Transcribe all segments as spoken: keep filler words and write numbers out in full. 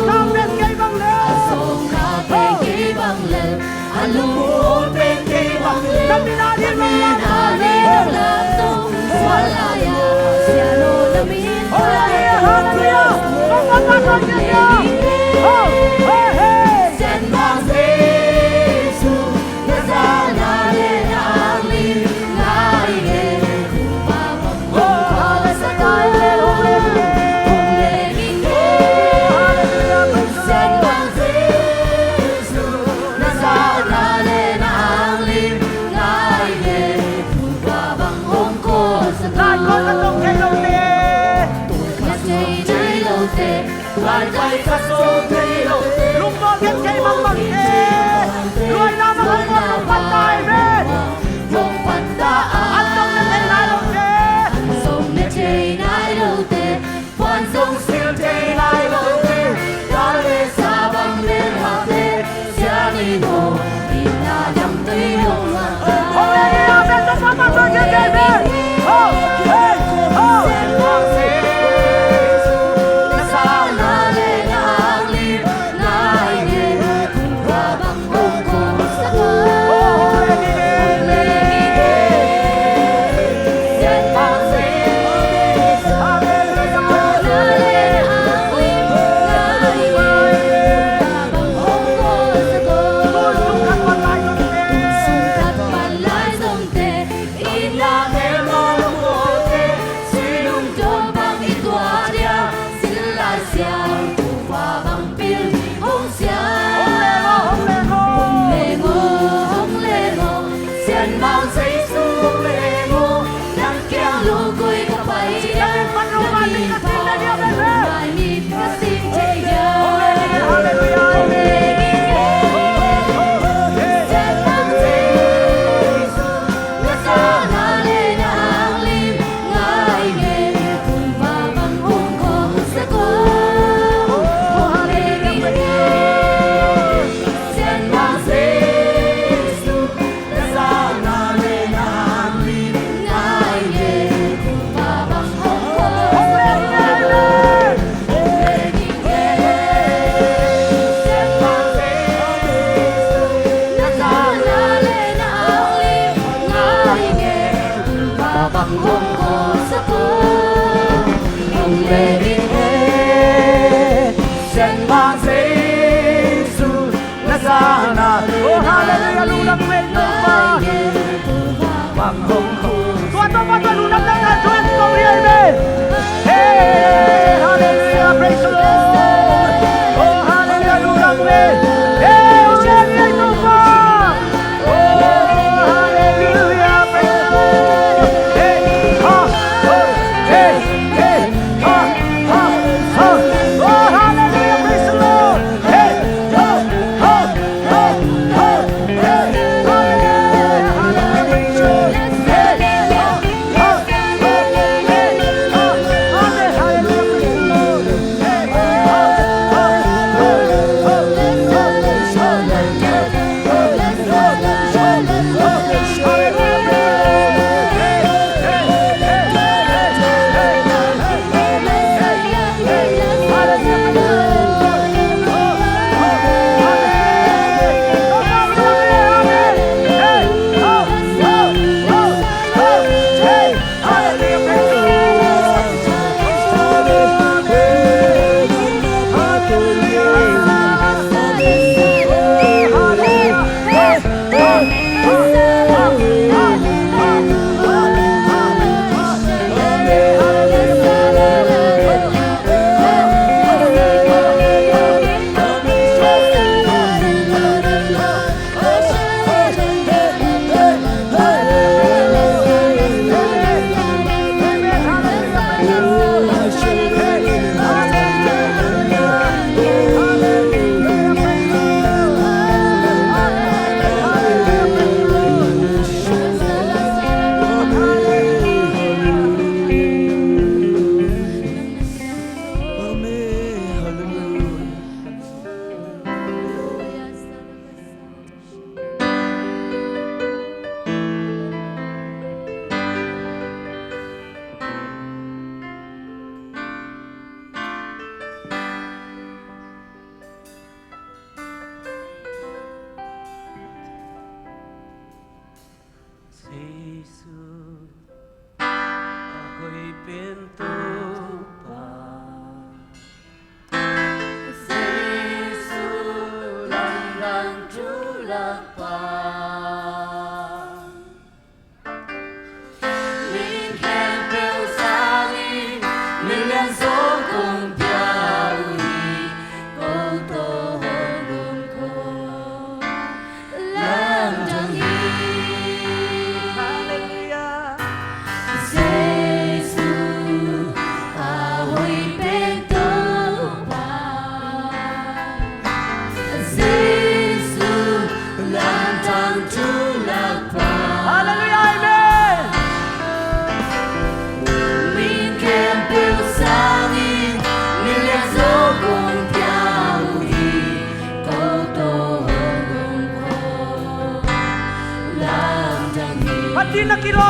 Kau pen kei bang lel. A sawngkha pen kei bang lel. A lungmuang pen kei bang lel. Na min a ding nong lam. Na min a ding nong lam. Suan lai a, Sian aw, na min. Oh, hallelujah, hallelujah. Kong kong kong kong kong kong. Oh, hey, hey. Sian Mang Jesu, na zahna le na anglim ngai e. Lungmuang kei kei bang bang e. Luaina bang bang bang bang tai ve. An zong na thei nai lo te. An zong na thei nai lo te. Puan zong sil thei nai lo te. Dal le sa bang le ma te. Siangin aw, itna dam tui lo ma ta. Hong le ni a ben zong bang bang bang kei kei ve. Ho, hey, ho.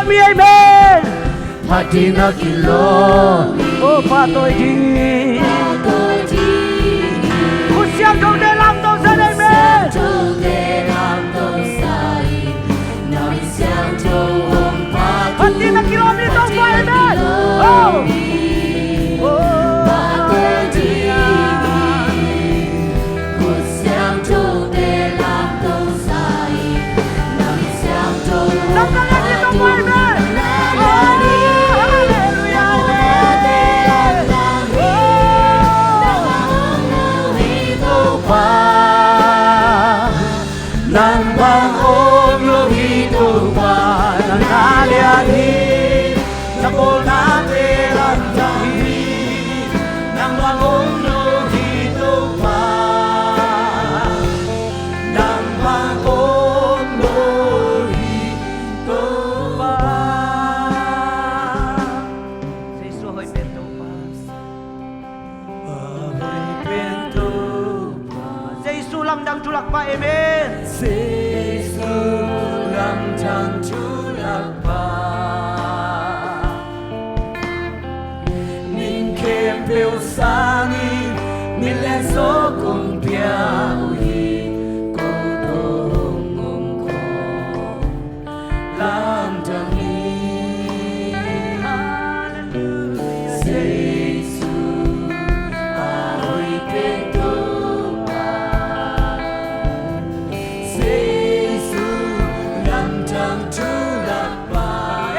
Amen. Phat ding a kilawm. Oh, pahtawi ding. Khut siangthote lamto sa in. Amen. Phat ding a kilawm hi Topa. Amen. Oh. Nang bang om lo hi Topa, nang na lian hi. Na bawlnate lamdang hi. Nang bang om lo hi Topa. Nang bang om lo hi Topa. Jesu a hoih pen Topa. A hoih pen Topa. Jesu lamdang thulak pa. Amen. Jesu lamdang thulak pa. Min khempeuh sangin min lianzaw kong pia uh hi. Ko tawh hong om khawm lamdang hi. Hallelujah. Jesu a hoih pen Topa. Jesu lamdang thulak pa.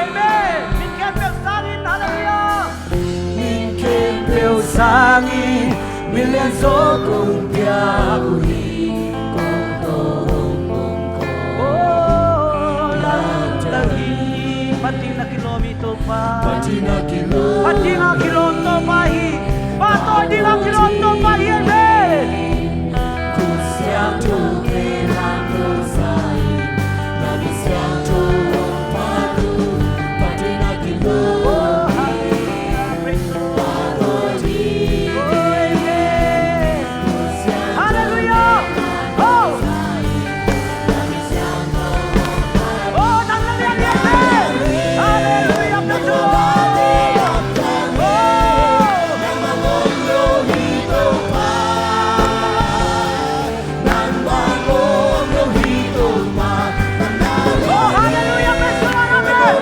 Amen. Min khempeuh sangin, hallelujah. Min khempeuh sangin min lianzaw kong pia uh hi. Ko tawh hong om khawm lamdang hi. Phat ding a kilawm hi Topa. Phat ding a kilawm. Phat ding a kilawm Topa hi. Pahtawi ding a kilawm Topa hi. Amen. Khut siangthote lamto sa in. Na min siangtho hong phat uh. Phat ding a kilawm. Oh, hallelujah. Praise the Lord. Oh, amen. Hallelujah. Oh. Oh, nang na lian hi. Amen. Hallelujah. Praise the Lord. Oh. Oh, hallelujah, praise the Lord, amen.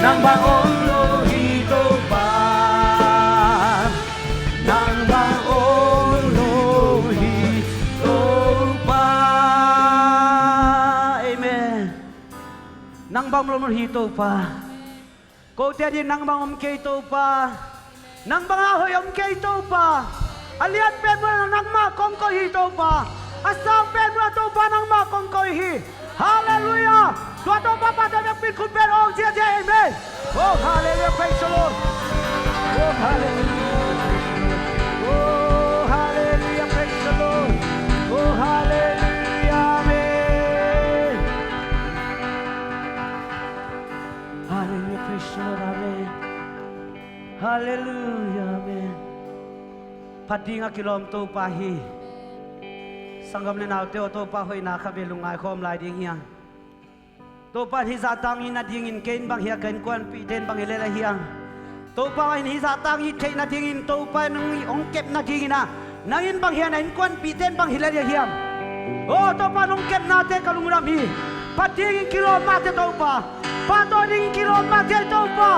Nang bang om lo hi Topa. Nang bang om lo hi Topa. Amen. Nang bang om lo hi Topa. Kote ading nang bang om kei Topa. Nang bang a hoih om kei Topa. A lian pen muna nangmah kong koih hi Topa. A sang pen muna Topa nangmah kong koih hi. Hallelujah. Tua Topa pahtawi biakinn khut beng hong ziahziah. Amen. Oh, hallelujah, praise the Lord. Oh, hallelujah. Oh, hallelujah, praise the Lord. Oh, hallelujah, amen. Hallelujah, praise the Lord, amen. Hallelujah, amen. Phat ding a kilawm Topa hi. Sanggam le naute aw, Topa hoihna khat vei lungngai khawm lai ding hi hang. Topa in hih zahtang in a dingin kei in bang hiam, ka innkuanpihte in bang hi lel a hiam? Topa in hih zahtang in theih nadingin Topa in hong kep nadingin ah, nang in bang hiam, na innkuanpihte in bang hi lel a hiam? Oh, Topa in hong kepnate ka lungdam hi. Phat dingin kilawm mahte Topa. Pahtawi dingin kilawm mahte Topa.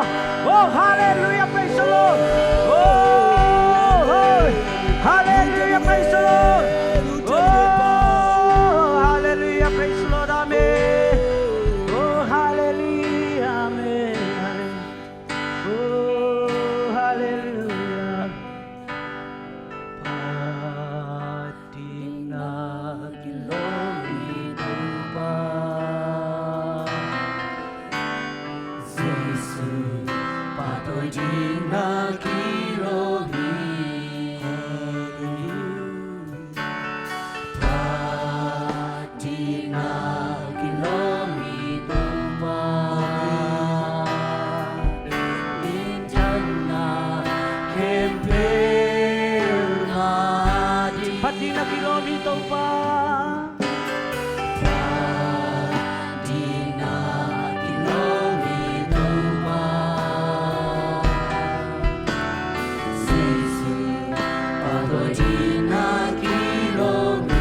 Oh, hallelujah, praise the Lord. Oh, oh, hallelujah, praise the Lord. Oh, hallelujah, praise the Lord, amen. Oh, hallelujah, amen, amen. Oh, hallelujah. Phat ding a kilawm hi Topa. Jesu, pahtawi ding a kilawm Phat ding na kilawm hi Topa. Phat ding na kilawm hi Topa. Jesu, phat ding na kilawm hi.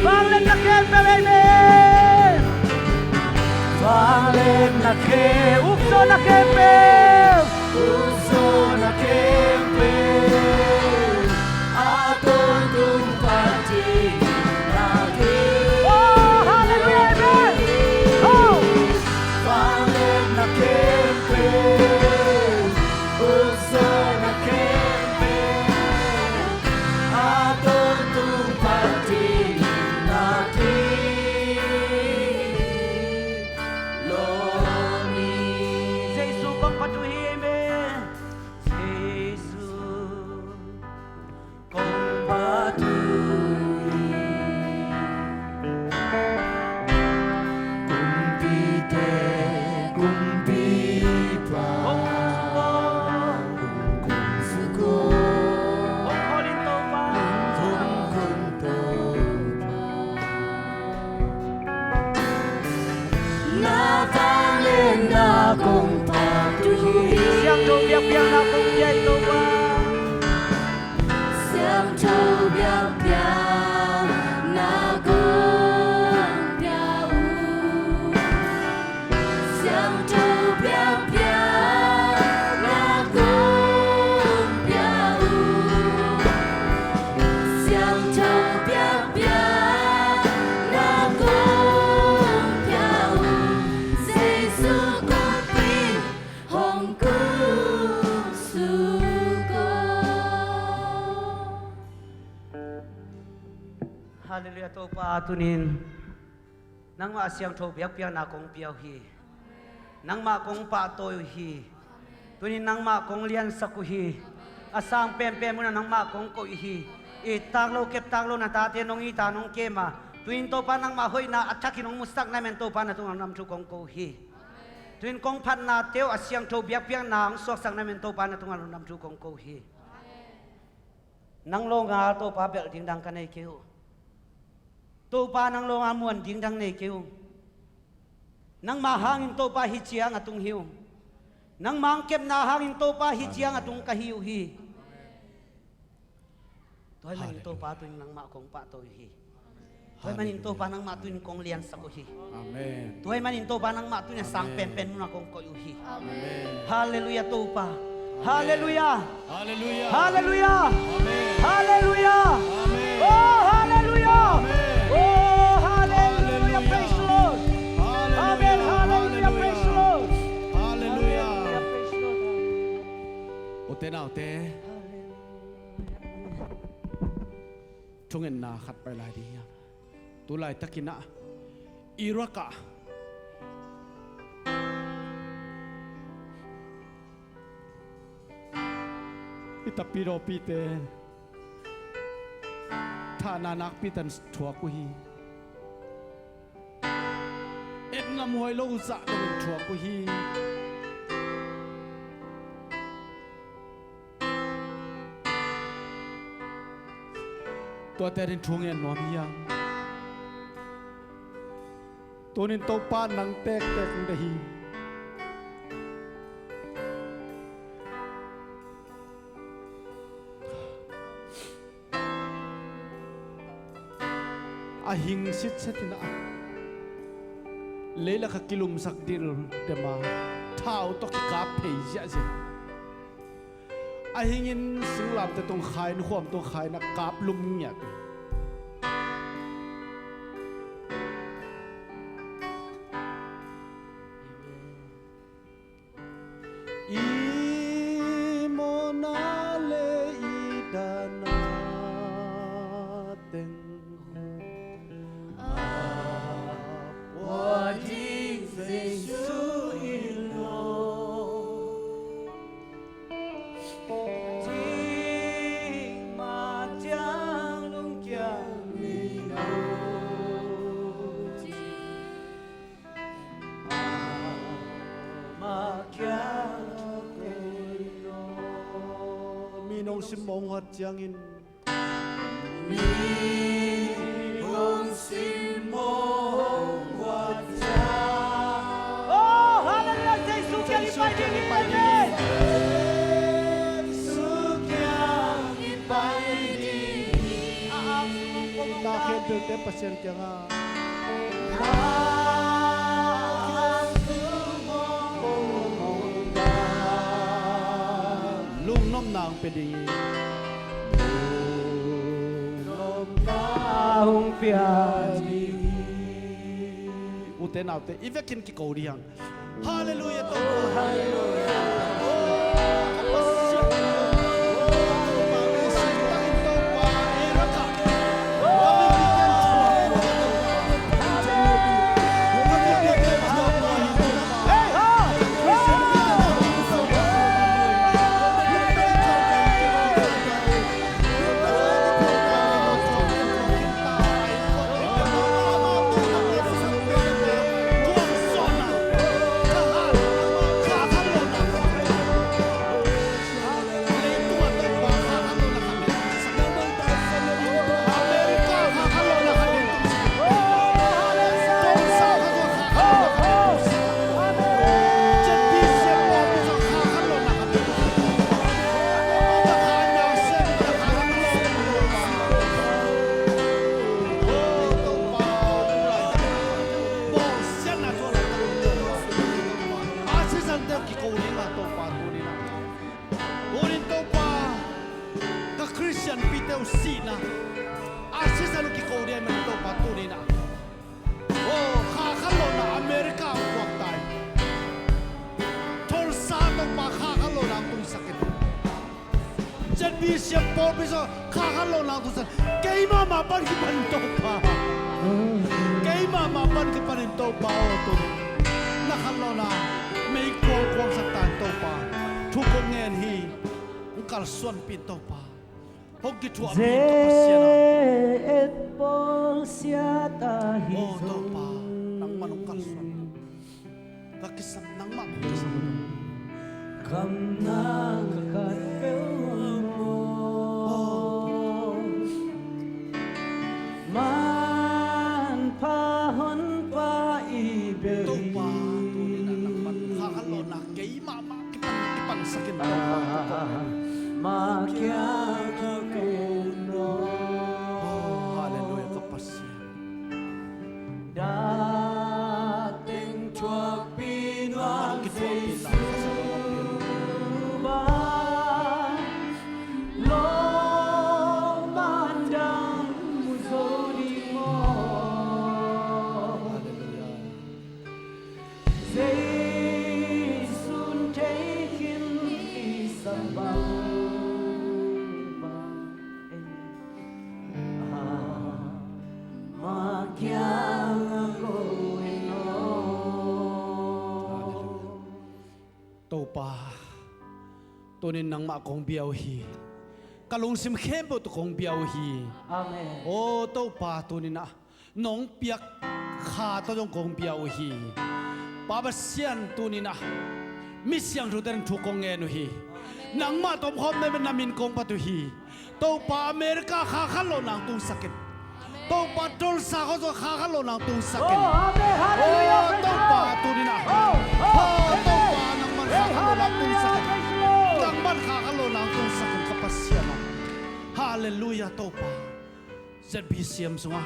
Vangliatna khempeuh, amen. Vangliatna khempeuh, ukzawhna khempeuh, ukzawhna khempeuh, a tawntung Pathian in na ki. Oh, hallelujah, amen. Oh. Vangliatna khempeuh, ukzawhna khempeuh, a tawntung Pathian in na ki. Jesu kong phat uh hi, amen. Jesu kong phat uh hi. Kumpite Kumpipa, hong kum suk o. Hong khol in Topa. Hong khol in Topa. Na vangliatna kong phat uh hi. Siangtho biakpiakna kong pia hi Topa. Siangtho biakpiakna kong pia uh. Siangtho biakpiakna kong pia uh. Siangtho biakpiakna kong pia uh. Jesu kumpi hong kum suk o. Hallelujah, Topa, tunin nangmah a siangtho biakpiakna kong pia uh hi. Nangmah kong pahtawi uh hi. Tunin nangmah kong liansak uh hi. A sang penpen munah nangmah kong koih uh hi. Ittak lo, keptak lo na tate nong it a, nong kem a, tunin Topa nangmah hoihna a thakin hong musak na hih manin Topa na tungah lungdam thu kong ko uh hi. Tunin kong phatnate uh a siangtho biakpiakna hong suaksak na hih manin Topa na tungah lungdam thu kong ko uh hi. Nang lawnga Topa belh ding dang ka nei kei uh. Topa nang lawnga muan ding dang nei kei uh. Nangmah hangin Topa hih ciang a tung hi uh. Nangmah hong kepna hangin Topa hih ciang a tung ka hi uh hi. Tua ahih manin Topa tuin nangmah kong pahtawi uh hi. Tua ahih manin Topa nangmah tuin kong liansak uh hi. Amen. Tua ahih manin Topa nangmah tuin a sang penpen munah kong koih uh hi. Amen. Hallelujah Topa. Hallelujah. Hallelujah. Hallelujah. Amen. Hallelujah. Amen. Oh, hallelujah. Amen. Oh, hallelujah. Hallelujah. Praise the Lord. Hallelujah. Amen. Hallelujah. Hallelujah. Praise the Lord. Hallelujah. Hallelujah. Praise the Lord. Ute naute. Hallelujah. Thungetna khat pai lai ding hi hang. Tu laitakin ah Iraq ah i tapidaw pite thahna nakpi tan thuak uh hi. Etnam huai lo uh zah dongin thuak uh hi. Tuate ading thu ngen nuam hi hang. Tunin Topa nang tektek hong deih hi. A hing sitset in ah leilak a kilumsak dildem a, thau tawh kikap phei ziahziah. A hingin singlamteh tung khain, khuam tung khain a kap lum ngiat. I mawhna le i dahna teng a pua ding Jesu in lo. Nong simmawh hong huat ciangin. Mi hong simmawh hong huat ciang. Oh, hallelujah, Jesu kiang i pai ding hi. Jesu kiang i pai ding hi. A, a, a, a, ta khempeuhte Pasian kiangah Lungnopna hong pia ding hi. Lungnopna hong pia ding hi. Ute naute, i vekin kiko ding hang. Hallelujah, Topa. Hallelujah. Tunin Topa, ka Khristian pite uh sihna a sisan uh kiko ding ahih manin Topa tuninah, aw, kha khat lawhna America ah puak ta in. Tulsa Topa kha khat lawhna hong tungsak in. ZBCM pawlpi sung kha khat lawhna hong tungsak in. Keimah mah pan kipanin Topa, keimah mah pan kipanin Topa aw, tuni na khat lawhna meikuang kuangsak ta in Topa. Thu kong ngen hi. Hong kalsuanpih in Topa. Hong kithuahpih in ka Pasian aw. Ze et pawl siat ahi zong. Aw Topa, nangmah hong kalsuan. Ka kisam, nangmah hong kisam. Kamna ka khat peuhmah. Aw Topa. Manpha honpa i bel hi. Topa, tuni na nangmah kha khat lawhna keimah mah kipan, kipansak in Topa. Mah kiang ka kei no. Oh, hallelujah, ka Pasian. Dah teng thuakpih nuam Jesu bang, lawmman dang mu zo ding maw? Hallelujah. Jesu'n thei khin i sam bangbang, amah kiangah ko in aw. Hallelujah. Topa, tunin nangmah kong bia uh hi. Ka lungsim khempeuh tawh kong bia uh hi. Amen. Aw Topa, tuninah nong piak kha tawh zong kong bia uh hi. Pa Pasian, tuninah mi siangthote in thu kong ngen uh hi. Nangmah tawh omkhawm na min kong phat uh hi. Topa, America kha khat lawhna hong tungsak in. Topa, Tulsa khua sung kha khat lawhna hong tungsak in. Oh, amen. Hallelujah. Aw Topa, tuninah. Oh, Topa, nangman kha khat lawhna hong tungsak in. Nangman kha khat lawhna hong tungsak in, ka Pasian aw. Hallelujah, Topa. ZBCM sungah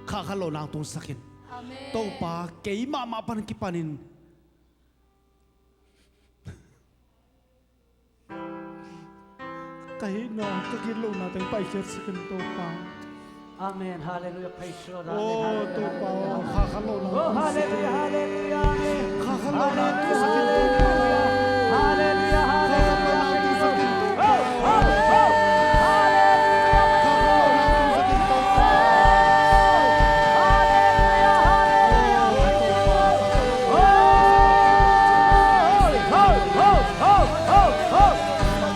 kha khat lawhna hong tungsak in. Amen. Topa, keimah mah pan kipanin ka hihna, ka gitlohna teng paikhiatsak in Topa. Amen. Hallelujah. Praise the Lord. Amen. Aw Topa, kha khat lawhna hong tungsak in. Oh, hallelujah, hallelujah. Amen. Kha khat lawhna hong tungsak in Topa. Hallelujah, hallelujah. Kha khat lawhna hong tungsak in Topa. Oh, oh, oh. Hallelujah. Kha khat lawhna hong tungsak in Topa. Hallelujah, hallelujah.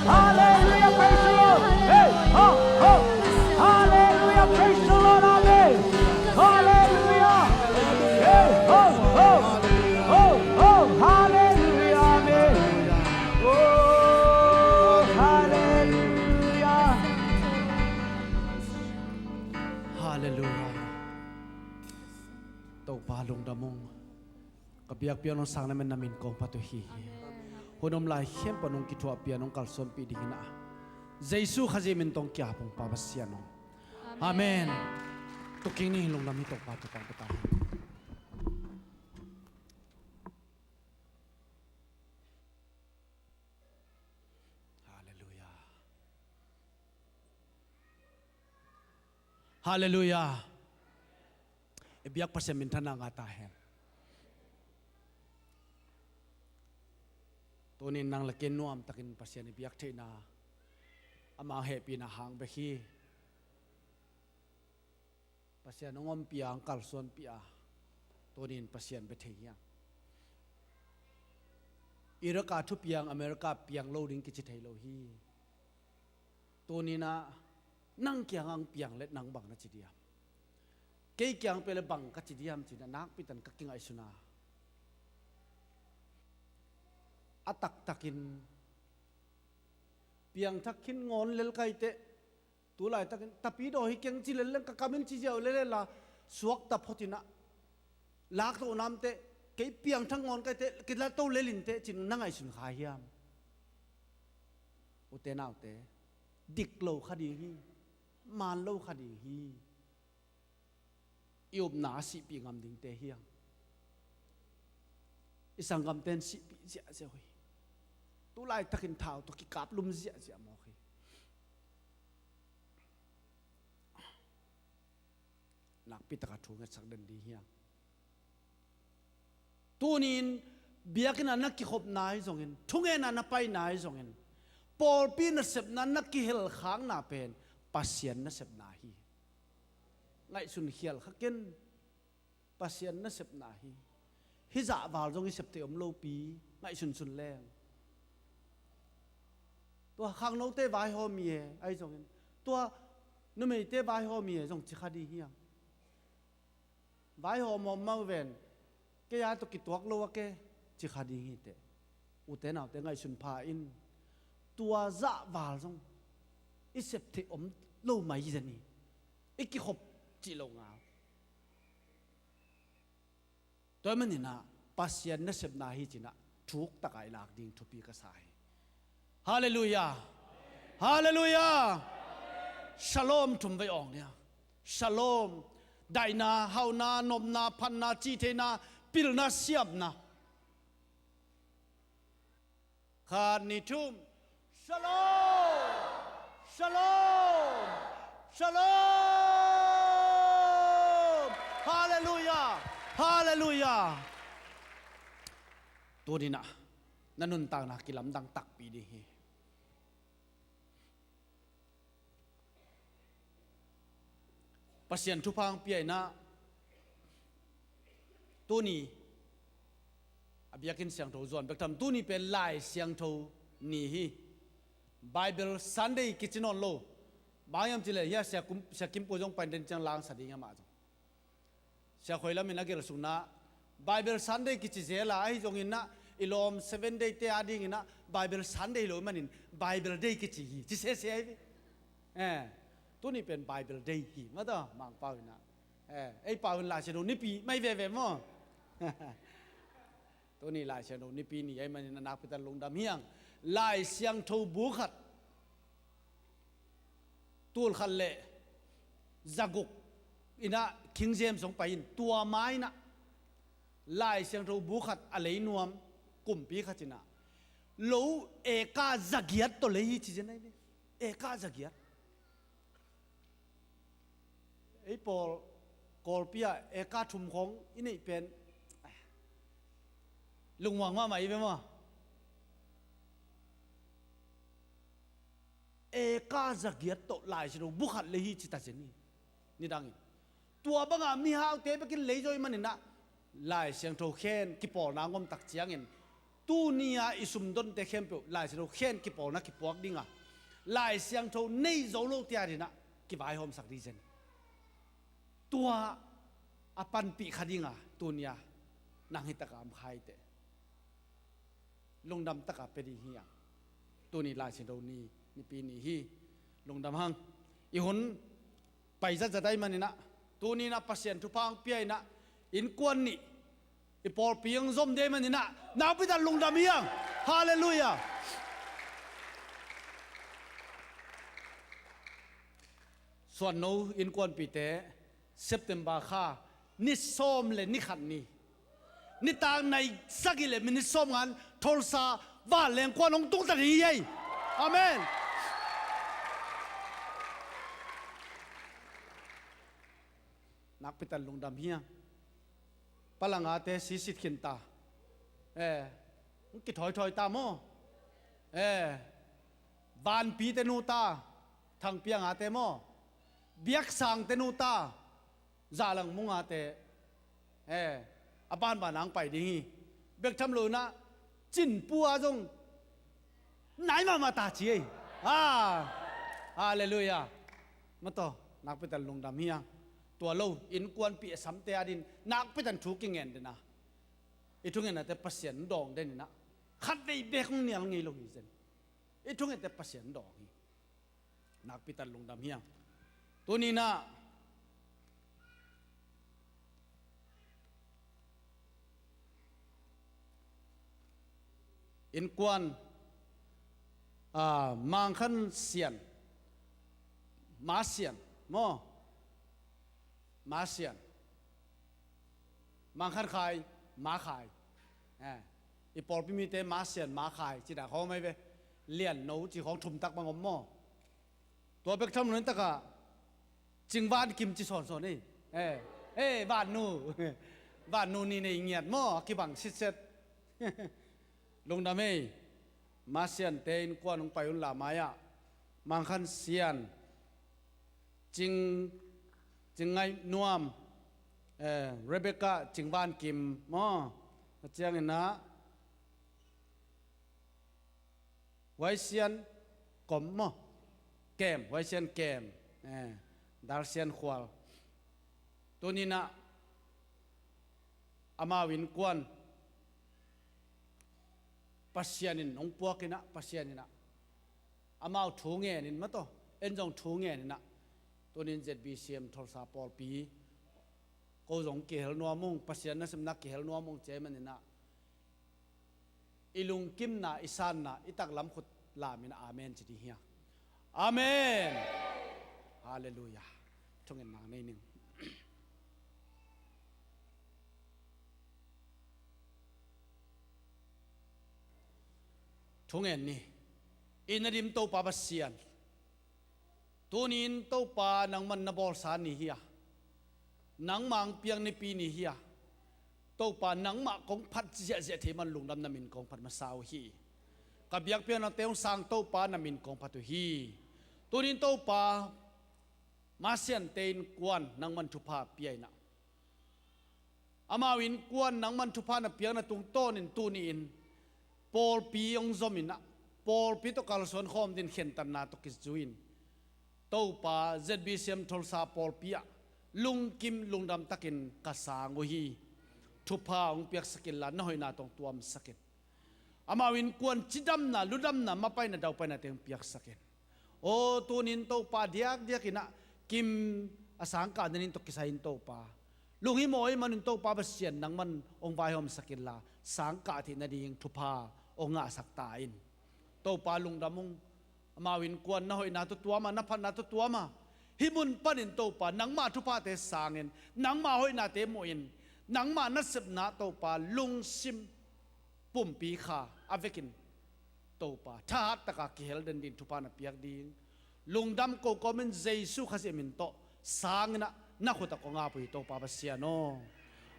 Hallelujah, praise the Lord. Hey, ho, ho. Hallelujah, praise the Lord. Amen. Hallelujah. Hey, ho, ho. Ho, ho. Hallelujah, amen. Oh. Lungdam ung. Ka biakpiak nong sang na men na min kong phat uh hi. Hun om lai khempeuh nong kithuahpih a nong kalsuanpih dingin ah Jesu Khazih min tawh kiap ung Pa Pasian aw. Amen. Tukin ning lungdam hi Topa, Topa, Topa. Halleluiah. Halleluiah. I biak Pasian minthanna ngah ta hen. Tunin nang le kei nuamtakin Pasian i biak theihna, ama hehpihna hang bek hi. Pasian hong ompih a, hong kalsuanpih a, tunin Pasian bia thei hi hang. Iraq a thupiang America piang lo ding kici thei lo hi. Tunin ah nang kiangah hong piang le nang bang na ci diam? Kei kiang pia le bang ka ci diam cin a nakpi tan ka kingaihsun a. A taktakin piangthak khin ngawn lel kai teh, tu laitakin tapidaw hi keng ci lel leng ka kamin ci ziau lel lel a, suakta photin ah lak to namte, kei piangthak ngawn kai teh, kei la to lel inteh cin na ngaihsun kha hiam? Ute naute, dik lo kha ding hi, man lo kha ding hi. I upna a sihpih ngam dingte hi hang. I sanggamten sihpih ziahziah uh hi. Tu laitakin thau tawh kikaplum ziahziah mawk hi. Nakpi taka thu ngetsak den ding hi hang. Tunin biakinn a na kikhopna ahi zongin, thungen a na paina ahi zongin, pawlpi nasepna na kihelkhakna pen Pasian nasepna hi. Ngaihsun khial kha ken, Pasian nasepna hi. Hih zahval zong i sep theih om lopi, ngaihsunsun leng. Tua khangnote vaihawm hi e, ahi zongin, tua numeite vaihawm hi e zong ci kha ding hi hang. Vaihawm hawm mah uh ven, kei a tawh kituak lo a ke, ci kha ding hi teh. Ute naute ngaihsun pha in, tua zahval zong i sep theih om lo mai zen hi. I kikhop cih lo ngal. Tua manin ah Pasian nasepna hi cin ah thuk taka i lak ding thupi ka sa hi. Halleluiah. Halleluiah. Shalom thum vei awng nia. Shalom. Daihna, hauhna, nopna, phatna, cihtheihna, pilna, siamna. Khat, nih, thum. Shalom. Shalom. Shalom. Halleluiah. Halleluiah. Tunin ah na nuntakna kilamdang takpi ding hi. Pasian thupha hong pia in ah, tuni a biakinn siangtho zuan bek tham, tuni pen Lai Siangtho ni hi. Bible Sunday kici nawn lo. Bang hiam cih leh hiah Sia Kum, Sia Kim Pu zong pai den ciang langsa ding amah zong. Sia Khoi Lam in a gelh sukna Bible Sunday kici zel a, ahi zongin ah i lawm Seven Day te a dingin ah Bible Sunday lo manin Bible Day kici hi, ci sese hi. Eh, tuni pen Bible Day hi mata Mangpau in ah. Eh, ei pau in Lai Siangtho nipi mai veve maw? Tuni Lai Siangtho nipi ni ahi manin a nakpi tak lungdam hi hang. Lai Siangtho bu khat, tul khat le zaguk in ah King James hong pai in, tua ma in ah Lai Siangtho bu khat a lei nuam kumpi khat in ah lo eka zagiat tawh lei hi ci zen ahi ve. Eka zagiat. Ei pawl Kawlpi ah eka thum khawng i neih pen lungmuang mahmah i ve maw? Eka zagiat tawh Lai Siangtho bu khat lei hi ci ta zen hi. Nidangin tua banga mihaute bekin lei zaw i manin ah Lai Siangtho khen kipawlna ngom tak ciangin, tuni a i sumdonte khempeuh Lai Siangtho khen kipawlna kipuak ding a, Lai Siangtho nei zo lote a dingin ah kivaihawmsak ding zen. Tua a panpih kha ding a, tuni a nang hi taka om kha hi teh. Lungdam taka pia ding hi hang. Tuni Lai Siangtho ni, nipi ni hi. Lungdam hang. I hun pai zatzat ahi manin ah, tuni in ah Pasian thupha hong pia in ah, Innkuan nih i pawlpi hong zom ding ahih manin ah nakpi tak lungdam hi hang. Halleluiah. Suanno innkuanpihte, September kha ni sawm le ni khat ni, nitak nai sagih le minit sawmnga-in Tulsa vanleng kuan hong tungta ding hi ei. Amen. Nakpi tak lungdam hi hang. Palangate sisit khin ta. Eh, hong kithawithawi ta maw? Eh, Vanpite nu ta, Thangpiangate maw? Biaksangte nu ta, Zahlang Mungate. Eh, a banban hong pai ding hi. Bek tham lo-in ah Cinpu a zong nai mahmah ta ci ei. Ah, halleluiah. Mataw, nakpi tak lungdam hi hang. Tua lo, innkuanpih a samte adingin nakpi tak thu kingen den a, i thungennate Pasian dawng den in ah, khatvei bek hong nial ngei lo hi zen. I thungennate Pasian dawng hi. Nakpi tak lungdam hi hang. Tuni-in ah innkuan, ah, Mangkhan Sian, Ma Sian maw? Ma Sian. Mangkhan Khai, Ma Khai. Eh, i pawlpi mite Ma Sian, Ma Khai ci dah khawng om ei ve. Lianno ci khawng thum tak bang om maw? Tua bek tham lo-in tak ah Cing Van Kim ci sawnsawn ei. Eh, eh, Vannu. Vannu ni nei ngiat maw, a kibang sitset. Lungdam ei. Ma Siante innkuan hong pai un la mai-ah, Mangkhan Sian, Cing, Cing Ngaih Nuam, eh, Rebecca Cing Van Kim maw? A ciangin ah Huai Sian Kom maw? Kem, Huai Sian Kem, eh, Dar Sian Khual. Tuni-in ah amau innkuan Pasian in hong puak in ah, Pasian in ah amau thu ngen in, mataw, en zong thu ngen in ah, tuni-in Z B C M Tulsa pawlpi ko zong kihel nuam ung, Pasian nasepna kihel nuam ung ci ahih manin ah, i lungkimna, i sanna, i taklam khut lamin amen ci ding hi a. Amen. Halleluiah. Thungetna nei ning. Thungen ni. I na dim Topa Pasian, tuni-in Topa nangman na bawlsa ni hi a, nangmah hong piak nipi ni hi a, Topa nangmah kong phat ziahziah thei man lungdam, na min kong phat masa uh hi. Ka biakpiaknate hong sang Topa na min kong phat uh hi. Tuni-in Topa Ma Siante innkuan nangman thupha pia in ah, amau innkuan nangman thupha na piakna tungtawnin tuni-in pawlpi hong zom in ah, pawlpi tawh kalsuan khawm dingin khentatna tawh kizui-in, Topa, Z B C M Tulsa pawlpi ah lungkim lungdam takin ka sang uh hi. Thupha hong piaksak inla, na hoihna tawh hong tuamsak in. Amau innkuan cidamna, ludamna, mapaina, daupainate hong piaksak in. Aw, tuni-in Topa, diakdiakin ah Kim a sangkah nading tawh kisai in Topa, lunghimawh ahih manin Topa Pasian nangman hong vaihawmsak inla, sangkah theih nading thupha hong ngahsak ta in. Topa, lungdam ung. Amau innkuan na hoihna tawh tuam a, na phatna tawh tuam a, hih mun panin Topa nangmah thuphate sangin, nangmah hoihnate muhin, nangmah nasepna Topa lungsim pumpi kha a vekin Topa thahat taka kihel den dingin thupha na piak ding lungdam ko kawmin Jesu Khazih min tawh sangin ah na khut ah kong ap uh hi, Topa Pasian aw.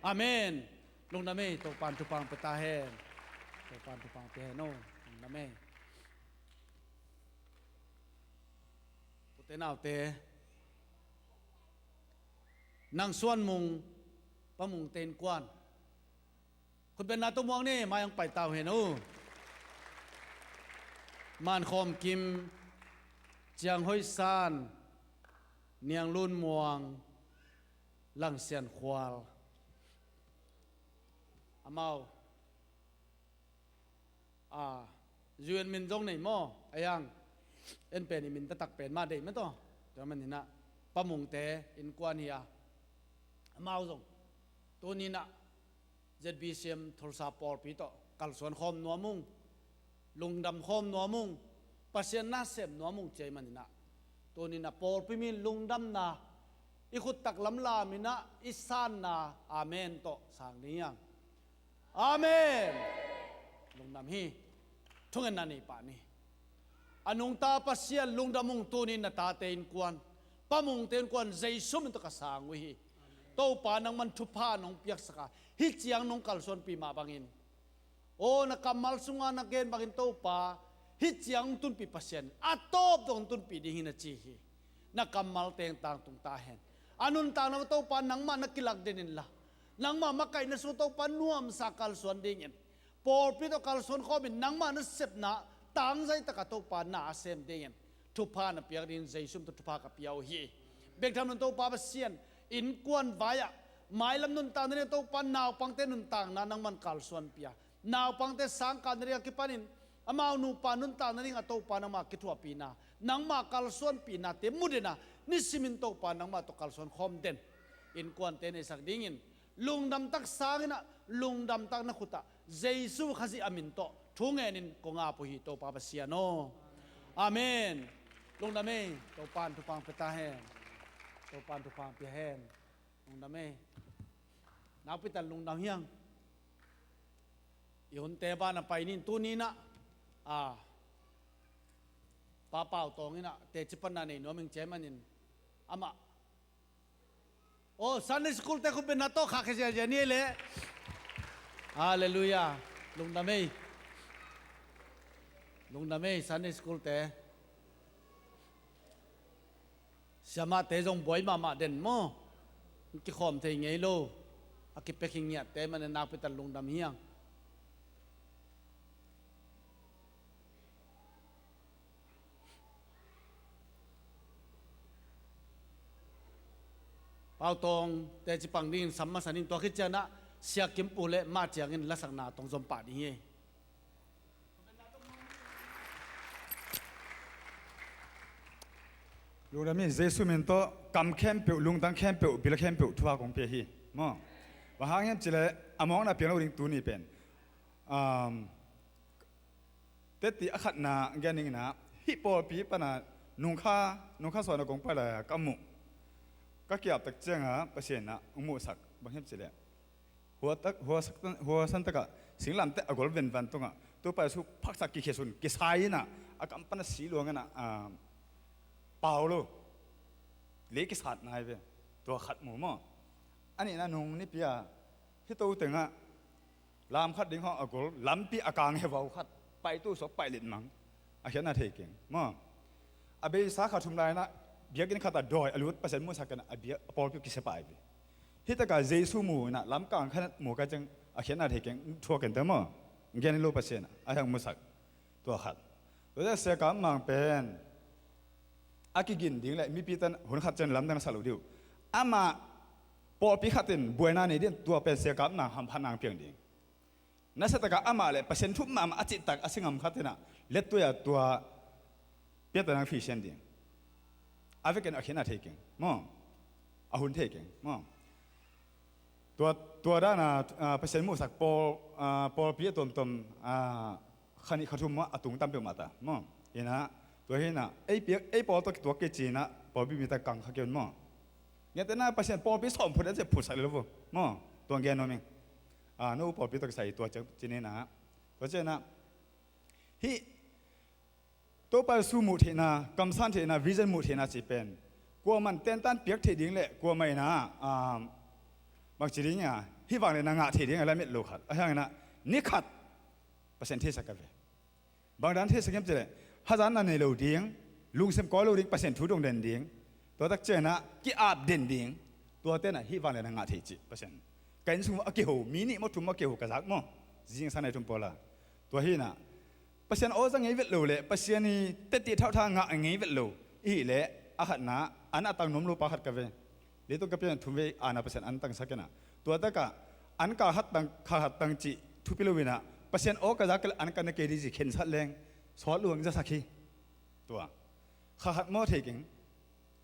Amen. Lungdam ei. Topa'n thupha hong pia ta hen. Topa'n thupha hong pia hen aw. Lungdam ei. Ute naute, Nang Suan Mung, Pa Mungte innkuan, khutbetna tawh muak ni, mai hong pai ta uh hen uh. Man Khawm Kim, Ciang Hoih San, Niang Lun Muang, Lang Sian Khual. Amau a, U N min zong nei maw? A yang, en pen i min taktak pen mah deih mah tawh. Tua manin ah Pa Mungte innkuan hi a, amau zong Tuninah Z B C M Tulsa pawlpi tawh kalsuan khawm nuam ung, lungdam khawm nuam ung, Pasian na sem nuam ung ci ahih maninah tuninah pawlpi min lungdamna i khut taklam laminah i sanna amen tawh sang ding hiang. Amen. Lungdam hi. Thungetna nei pah ni. A nungta Pasian lungdam ung, tunin na tate innkuan, Pa Mungte innkuan Jesu min tawh ka sang uh hi. Topa nangman thupha nong piaksaka hih ciang nong kalsuanpih mah bangin, aw na kammal sunga na gen bangin Topa hih ciang hong tunpih Pasian a tawp dong hong tunpih ding hi na ci hi. Na kammal teng tangtung ta hen. A nuntakna Topa nangmah na kilak den inla, nangmah makaihna sung Topa nuamsa kalsuan dingin, pawlpi tawh kalsuan khawmin nangmah na sepna tangzai taka Topa na a sem dingin thupha na piak dingin Jesu min tawh thupha ka pia uh hi. Bek tham lo in Topa Pasian, innkuan vai-ah mailam nuntakna ding Topa naupangte nuntakna nangman kalsuanpih a, naupangte sangkahna ding a kipanin amau nupa nuntakna ding a Topa nangmah kithuahpihna, nangmah kalsuanpihnate mu den a, nisimin Topa nangmah tawh kalsuan khawm den innkuante neisak dingin lungdamtak sanginah lungdamtak na khutah Jesu Khazih a min tawh thu ngenin kong ap uh hi Topa Pasian aw. Amen. Lungdam ei. Topan thupha pia ta hen. Topan thupha pia hen. Lungdam ei. Nakpitak lungdam hiang. I hunte van a pai ning tuninah a Pa Pau Tawng inah teci panna nei nuam ing ci ahih manin amah, aw Sunday school te khut beng na tawh khak khia ziazia ni ei leh. Halleluiah. Lungdam ei. Lungdam ei Sunday school te. Siamahte zong buai mahmah den maw? Kikhawm thei ngei lo. A kipia khingiahte manin nakpitak lungdam hiang. Pau Tawng teci pang dingin sam masa ning, tua khit cianah Sia Kim Pu le mah ciangin lasakna tawh zom pah ding hi. Lungdam hi. Jesu min tawh kam khempeuh, lungtang khempeuh, bil khempeuh thu a kong pia hi maw? Bang hang hiam cileh a mawkna piang lo ding tuni pen. Um, teti a khatna gen ding inah hih pawlpi pana nungkha, nungkha suana kong pai lai-a ka muh, ka kiap tak cianga Pasian inah hong muhsak bang hiam cileh. Hua tak, hua sak tan, hua san takah singlamteh a gol venvan tungah Topa Jesu phaksak kikhia sun kisai inah a kam pan a si luang inah, ah, pau lo. Lei kisat nai ve. Tua khat mu maw? A nihna nung nipi a hih to tengah lam khat ding hawh a gol lampi a kang hevau khat paitu sawk paih litmang. A khiatna thei keng maw? A beisa kha thum lai inah biakinn khatah dawi a lut Pasian muhsak inah a biak a pawlpi kisia pai ve. Hih takah Jesu mu inah lamkang khat mu ka ciang a khiatna thei keng, thuak kente maw? Gen lo Pasian a hang musak. Tua khat. Tua ciang Sia Kam Mang pen a kigin ding le mipi tan hun khat ciang lamdang na sa lo ding uh. Amah pawlpi khat in buaina nei ding, tua pen Sia Kam Mang hamphatna hong piang ding. Nasia takah amah le Pasian thup mahmah a cihtak a si ngam khat inah lettuai-a tua piattana hong phisian ding. A vekin a khiatna thei keng maw? A hun thei keng maw? Tua, tua dana, ah, Pasian muhsak pawl, ah, pawlpi a tuamtuam, ah, kha nih kha thum maw a tung tam peuhmah ta maw? Inah tua hi inah ei piak, ei pawl tawh kituak kei ci inah pawlpi mi ta kang kha kei un maw? Ngetena Pasian pawlpi sawm phut a ci phutsak le lo vo maw? Tua gen nuam ing. Ah, no pawlpi tawh kisai tua ciang ci ni inah. Tua ciang inah hih Topa Jesu muh theihna, kamsan theihna, vision muh theihna cih pen kuaman tentan piak theih ding le kuamah inah, ah, bangci ding a hih vanglian a ngah theih ding a lamet lo khat. A hiang inah ni khat Pasian theisak ka ve. Bangdan theisak hiam cileh hazatna nei lo ding, lungsim kawi lo ding, Pasian thu dong den ding. Tua tak ciang inah ki-ap den ding. Tua tenah hih vanglian a ngah thei cih Pasian. Ka inn sung a kiho mi nih maw thum maw kiho ka zak maw? Zingsang nai thum pawla. Tua hi inah Pasian aw za ngei vet lo le Pasian i teti thauhtha ngah ngei vet lo i hih leh a khatna an a tang nuam lo pa khat ka ve. Leitung ka pian thumvei ana Pasian an tangsak inah tua takah an kal khat tang, kha khat tang cih thupi lo inah Pasian aw ka zak le an ka na kei ding ci khensat leng sawt luang zasak hi. Tua kha khat maw thei keng.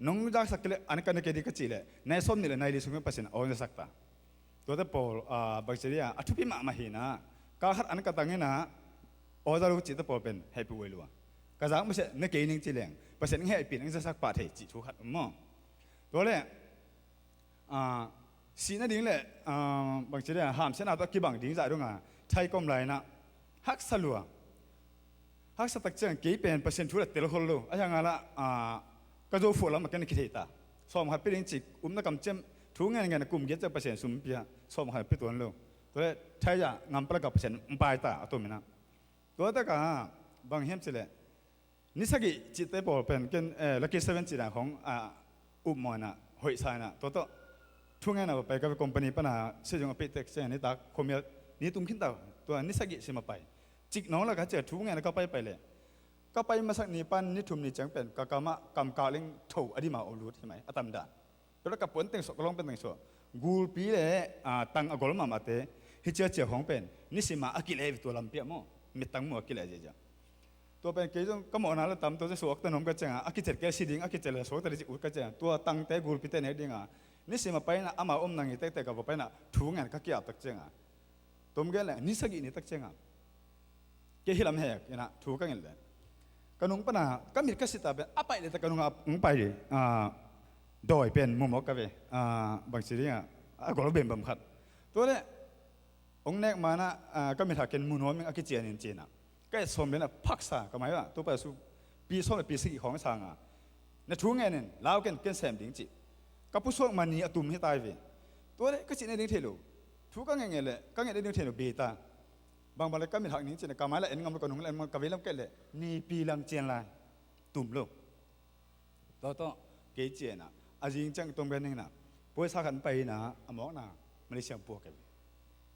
Nong zaksak kei leh an ka na kei ding ka cih leh nai sawm nih le nai li sungin Pasian aw zasak ta. Tuate pawl, ah, bangci dia, a thupi mahmah hi na, kal khat an ka tang hi na, aw za lo cihte pawl pen hehpih uh ei lo a. Ka zak masiah na kei ning ci leng, Pasian in hehpih nang zasak pah thei cih thu khat om maw. Tua le, ah, sih nading le, ah, bangci dia, hamsiatna tawh a kibang ding zah dong a, thai ka om lai na, haksa lua. Haksa tak ciang kei pen Pasian thu la tel khol lo. A hiang a la, ah, ka zo fuah lam a ken a kithei ta. Sawm khat pia ding cih upna kamciam thu ngen ngen a kum giat ciang Pasian sum pia. Sawm khat pia tuan lo. Tua le thai a ngam palak a Pasian hong pai ta a tua min a. Tua tak a bang hiam cih leh ni sagih cihte pawl pen ken, eh, Lucky Seven cih dan khong, ah, upmawh in a hoih sa in a. Tua tawh thu ngen a va pai ka ve company pan a sezong a pehtek ciang nitak khuamial ni tum khin ta. Tua ni sagih sim a pai. Cik nawng la ka cia thu ngen a ka pai pai leh, ka pai masak ni pan ni thum ni ciang pen ka kam ah kamkal in tho a dim a lut hi mai a tam dan. Tua leh ka puan teng suah, ka lawng pen teng suah, gulpi le, ah, tang a gol mahmahte hi cia cia khong pen nisim a a kileh ve tua lampi ah maw. Mittang maw a kileh ziahziah. Tua pen kei zong ka mawhna la tam, tua cia suakta nuam ka ciang a, a kicel kei si ding, a kicel la suakta ding ci ut ka ciang a, tua tangte gulpite nek ding a nisim a pai in a, amau om nang i tektek ka va pai in a thu ngen ka ki-ap tak ciang a, tom gen leh ni sagih ni tak ciang a, kei hi lam hek in a thu ka ngen leh, ka nung pan a ka mit ka sit a pen a paih leh tak ka nung a hong pai, ah, dawi pen mumawk ka ve, ah, bangci ding a, a gol bembam khat. Tua leh hong nek ma in a, ah, ka mit hak ken mu nuam ing a kician in ci in a, ka et sawm leh in a phaksa ka mai ah, Topa Jesu, pi sawm le pi sagih khawng sang a, na thu ngen in lau ken, ken sem ding ci. Ka pusuak ma ni a tum hi tai ve. Tua leh ka cih na ding thei lo. Thu ka ngen ngen leh ka ngen na ding thei lo be ta. Bangbang leh ka mit hak ning ci in a ka mai la en ngam lo, ka nung la en ngam lo, ka vei lam ka et leh nipi lang cian lai. Tum lo. Tua tawh kei ci in a, a zing ciang tom gen ning in a, puaisa khat pai in a, a mawkna Malaysia puak kei ve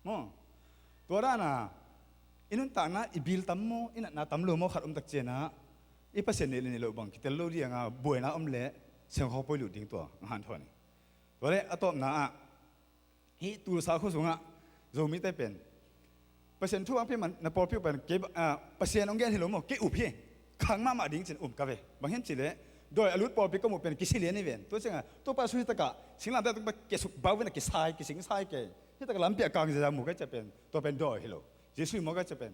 maw. Tua dan a i nuntakna i bil tam maw, i natna tam lo maw khat om tak ciang a, i Pasian nih le nih loh bang kitel lo ding a, buaina om leh siangkhawng poi lut ding tua a hanthawn hi. Tua leh a tawpna ah, hih Tulsa khua sungah Zomite pen Pasian thu a hong pia man na pawlpi uh pen kei, ah, Pasian hong gen hi lo maw, kei up hi. Khang mahmah ding ci in um ka ve. Bang hiam cih leh dawi a lut pawlpi ka muh pen kisi lian hi ven. Tua ciang a Topa Jesu hi tak a singlamteh tung pen kiasuk bau in a, kisai, kising sai kei. Hi tak a lampi a kang ziahziah mu ka ci a pen, tua pen dawi hi lo. Jesu hi maw ka ci a pen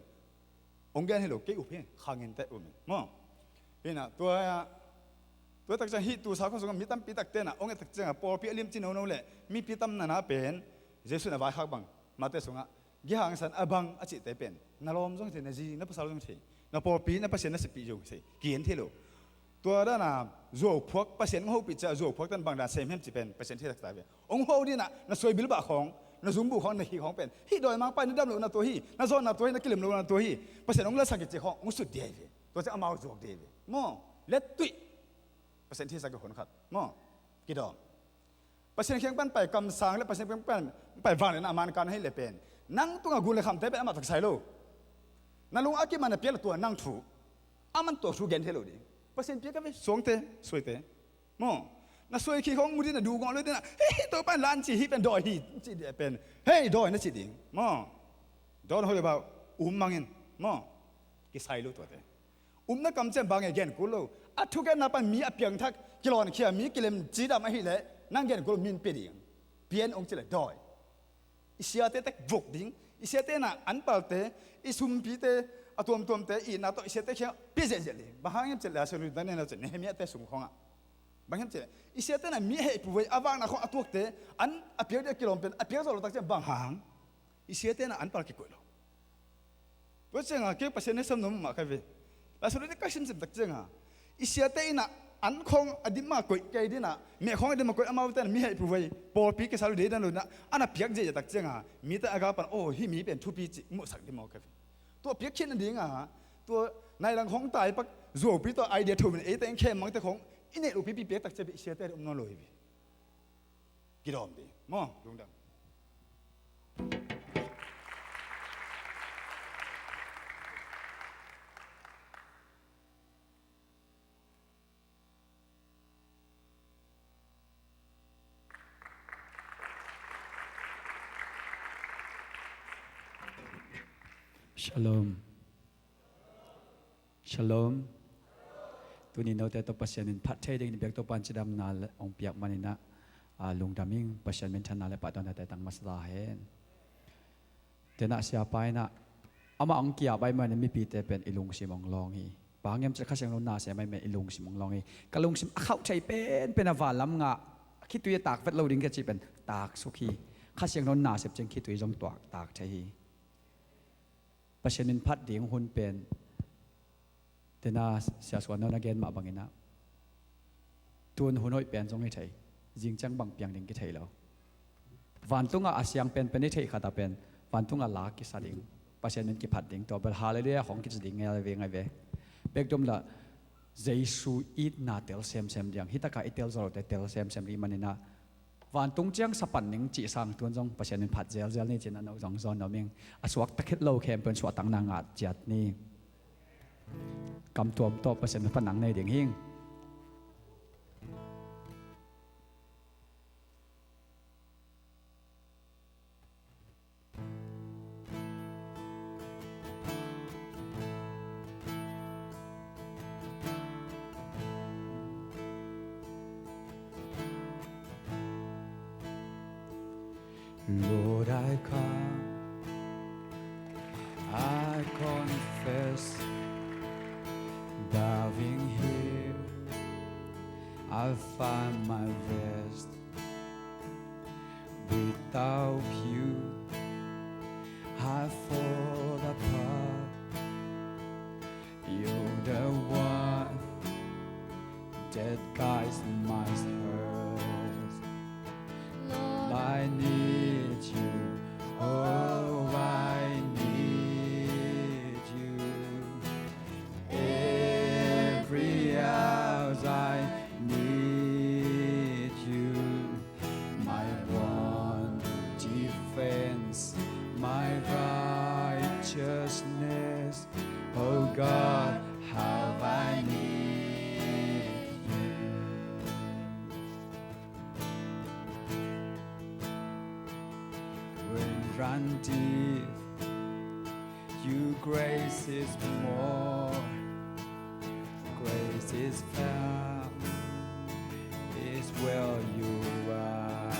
hong gen hi lo, kei up hi, khang in teh um in maw. Hi in a, tua, tua tak ciang hih Tulsa khua sungah mi tampi takte in a hong et tak ciang a, pawlpi a limci nono leh mipi tam na na pen Jesu in a vaikhak bang, Mate sungah, gihangsan a bang a cihte pen na lawm zong hi thei, na zi na pasal zong hi thei, na pawlpi na Pasian na sippih zong hi thei, ki-en thei lo. Tua dan a zuauphuak, Pasian hong hopih ciang a zuauphuakte in bang dan sem hiam cih pen Pasian thei taktak ve. Hong ho ding in a, na suai bilbah khawng, na zungbuh khawng, na khih khawng pen hih dawimangpa in na dam lohna tua hi, na zawnna tua hi, na kilem lohna tua hi. Pasian hong lasak hi cih khawng hong sut ding hi ve. Tua ciang amau zuak ding hi ve maw. Lettuih. Pasian theisak hi hun khat maw. Kidawm. Pasian kiang pan pai kamsang leh Pasian kiang pan pai vangliatna a man kan ahih leh pen, nang tungah gun leh khamte pen amah tawh kisai lo. Na lung a kiman a piak leh tua nang thu, aman tua thu gen thei lo ding. Pasian piak a ve, suangte, suaite maw. Na suai khih khawng mu ding, na duh gawh lo ding a, hei, hei, Topa in la in ci, hih pen dawi hi ci ding pen, hei, dawi na ci ding maw. Don't hold about, um mang in maw. Kisai lo tuate. Upna kamciam bang e gen kul lo. A thugenna pan mi a piangthak, kilawnkhia, mi kilem cidam ahih leh nang gen kul lo, min pia ding. Pian hong ci leh dawi. I siate tek vok ding. I siate in a an palte, i sumpite, a tuamtuamte, i itna tawh i siate kiang pia ziahziah ding. Bang hang hiam cih leh Lazarus na ngen lo cih Nehemiah te sung khawng ah. Bang hiam cih leh i siate in a mi a hehpih uh ei, a vakna khawng a tuakte, an a piak ding a kilawm pen, a piak zawh lo tak ciang bang hang. I siate in a an pal kikoih lo. Tua ciang a kei Pasian hehsam nuam mah ka ve. Lazarus te ka simsim tak ciang a, i siate in a an khawng a dim a koih kei ding a, meh khawng a dim a koih, amaute in a mi hehpih uh ei, pawlpi kisai lo, deidan lo in a, an a piak ziahziah tak ciang a, mite a gal pan, aw, hih mi pen thupi cih muhsak ding maw ka ve. Tua piak khit nading a, tua nai lang khawng tai pak zuaupi tawh idea tho in eite in khemmangte khawng i neih loh pipi piak tak ciang a, i siate a om nawn lo hi ve. Kidawm ding maw, lungdam. Shalom. Shalom. Tuni note tawh Pasian in phat thei dingin biak Topa'n cidamna hong piak manin ah, A, lungdam ing. Pasian minthanna le pahtawina tang masa ta hen. Tenah siapa inah amah hong kiap ahih manin mipite pen i lungsim hong lawng hi. Bang hiam cih leh Kha Siangtho nasem ahih manin i lungsim hong lawng hi. Ka lungsim a khauh thei penpen a vanlam ngah, khitui a tak vet lo ding ka cih pen taksuk hi. Kha Siangtho nasep ciang khitui zong tuak tak thei hi. Pasian min phat ding hun pen, tenah Sia Suan Nawn a gen mah bangin ah, tun hun hoih pen zong hi thei, zing ciang bang piang ding kithei lo. Vantungah a siang penpen i theih khat ah pen vantungah la kisa ding, Pasian min kiphat ding, tua bel Halleluiah khawng kici ding ngai ve ngai ve. Bek dom lah Jesu itna tel semsem ding, hih takah i tel zaw lote tel semsem ding manin ah, vantung ciang sa pan ning cih sang tun zong Pasian min phat zelzel ni ci-in a no zong zawn nuam ing. A suakta khit lo khempeuh in suahtakna ngah ciat ni. Kam tuam tawh Pasian min phat nang nei ding hing. Lord, I come, I confess, bowing here, I find my rest. Without you, I fall apart. You're the one that guides my steps. Lord, I need you. Oh, I need you. Every hour I need you. My one defense, my righteousness. Oh God, how I need you. When run deep, your grace is more. Grace is found, is where you are.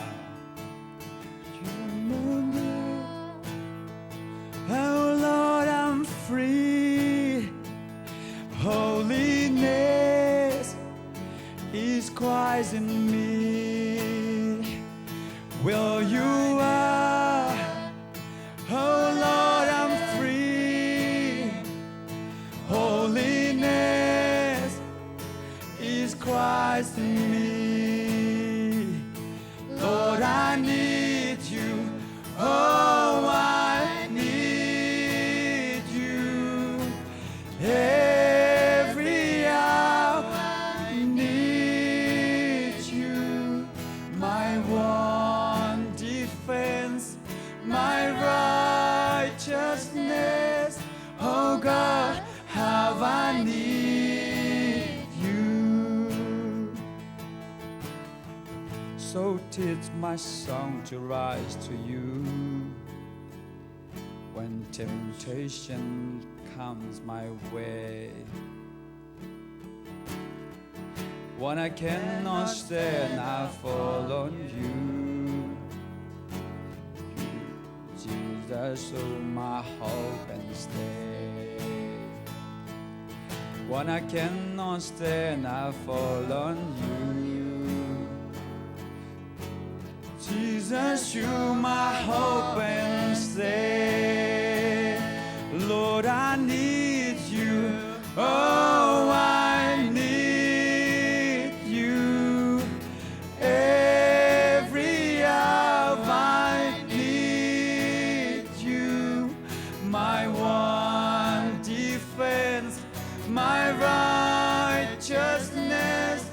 Oh Lord, I'm free. Holiness is Christ in me. Where you are, oh Lord, I'm free. Holiness is Christ in me. Lord, I need you. Oh, I need you. Every hour I need you. My one defense, my righteousness. Oh God, how I need you. So teach my song to rise to you when temptation comes my way. When I cannot stand, I fall on you. Jesus, you're my hope and stay. When I cannot stand, I fall on you. Jesus, you're my hope and stay. Lord, I need you. Oh, I need you. Every hour I need you. My one defense, my righteousness.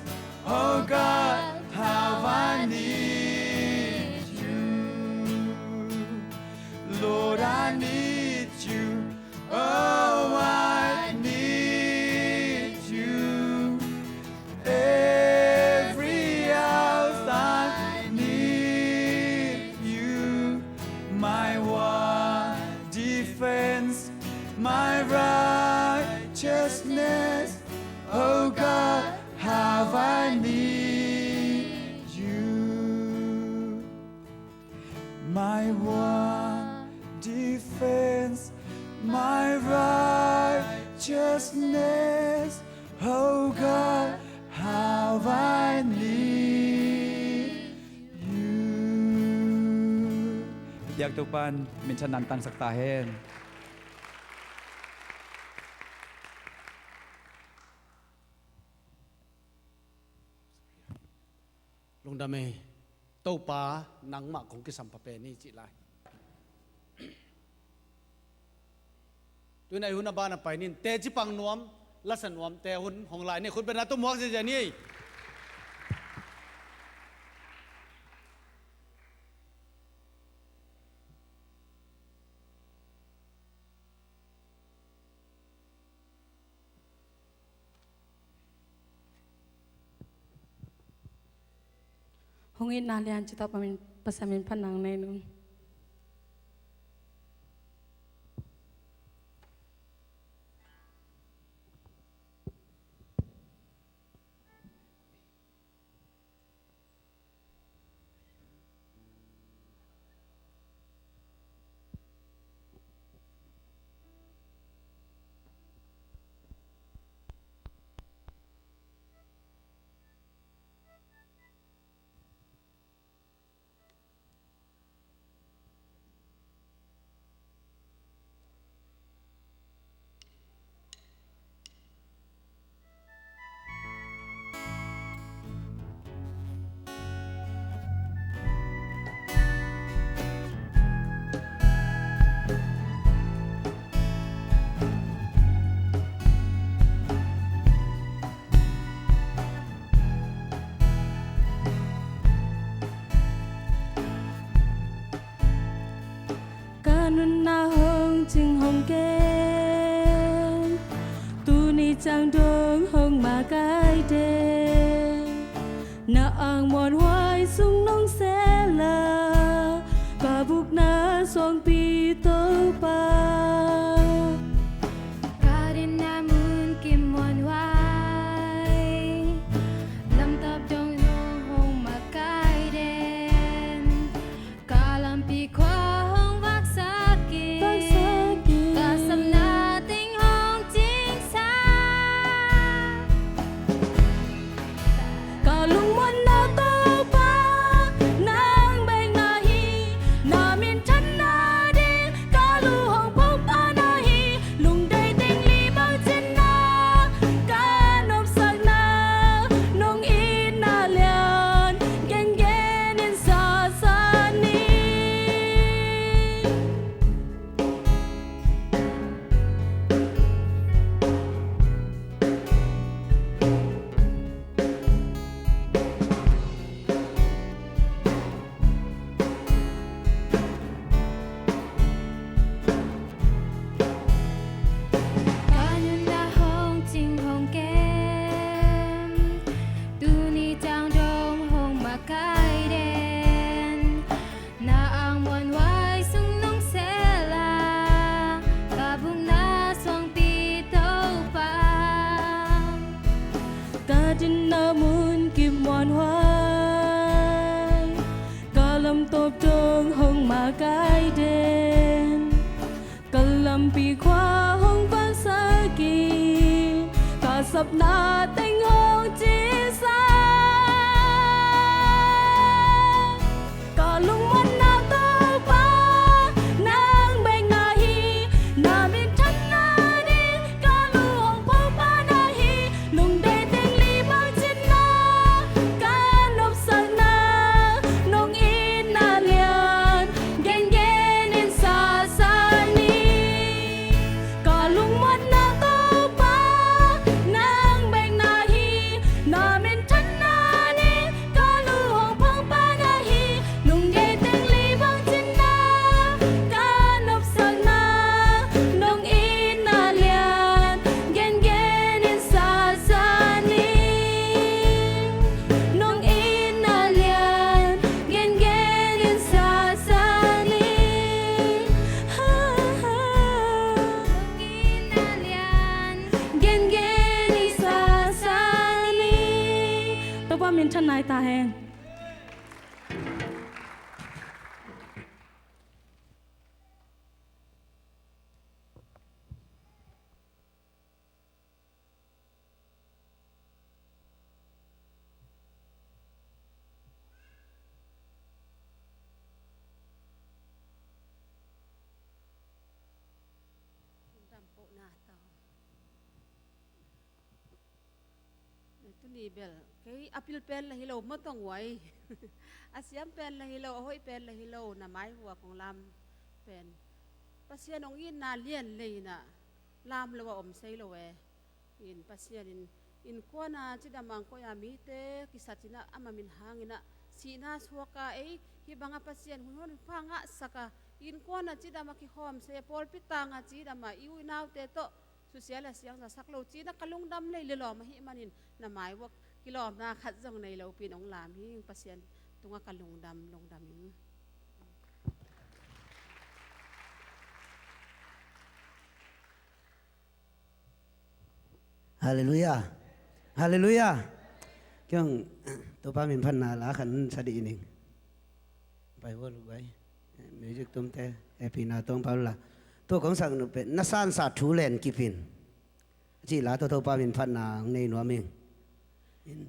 Oh God, how I need you. Lord, I need you. Oh, I need you. Every hour I need you. My one defense, my righteousness. Oh God, how I need you. Biak Topa'n minthanna tangsak ta hen. Lungdam ei. Topa, nangmah kong kisampha pen hi cih lai. Tuni-in hun a ban a pai ni, teci pang nuam, lasa nuamte hun hong lai ni, khut beng a tum huak ziahziah ni. Hong itna lian cih tawh Pasian min phatna nei nung. Ka nunna hong cing hong kem, tuni ciang dong hong makaih den. Na ong muanhuai sung nong sel a, ka bukna suangpi Topa. Ka dinna mun kim muanhuai, lamtop dong nong hong makaih den. Ka lampi khua hong vaksak in, vaksak in. Ka sapna teng hong cingsak. Ka lungmuanna Topa, nang bek na hi, na minthanna ding ka lung hong phopha na hi, lungdei teng li bangci na, ka nopsakna, nong itna lian, gengen in sasa ni. Ka nunna hong cing hong kem, tuni ciang dong hong makaih den. Na ong muanhuai sung nong sel a, ka bukna suangpi Topa. Ka dinna mun kim muanhuai, ka lamtop dong hong makaih den. Ka lampi khua hong vaksak in, ka sapna teng hong cingsak. Ka lungmuanna Topa, nang bek na hi, na minthanna ding ka lung hong phopha na hi, lungdei teng li bangci na, ka nopsakna, nong itna lian, gengen in sasa ni. Ka lungmuanna Topa, nang bek na hi, na minthanna ding ka lung hong phopha na hi, lungdei teng li bangci na, ka nopsakna, nong itna lian, gengen in sasa ni. Nong itna lian, gengen in sasa ni. Ha, ha. Nong itna lian, gengen in sasa ni. Topa minthanna hi ta hen. Ni bel kei a pil pen la hi lo, mawtawng uai. A siam pen la hi lo, a hoih pen la hi lo, na maihuak hong lam pen Pasian hong itna lian lei inah lam lo a om sei lo e. In Pasian in innkuana cidam a hong koih a mite kisat inah ama min hang inah sihna suak a, ei hih banga Pasian hun hon kha ngahsak a, innkuana cidam a kikhawm sei a, pawlpi tang a cidam a, i u i naute tawh susia le siangsa sak lo cih inah ka lungdam lei le lawm ahih manin na maihuak kilawmna khat zong nei lopi in hong lam hi ing. Pasian tungah ka lungdam, lungdam ing. Halleluiah. Halleluiah. Kiang Topa min phatna la khan sa dih ning. Pai bol bai. Music tumte, happy na tong pau la. Tu kong sak nu pe, na sansa thu len kipin. Ci la tu Topa min phatna ang nei nuam ing. In.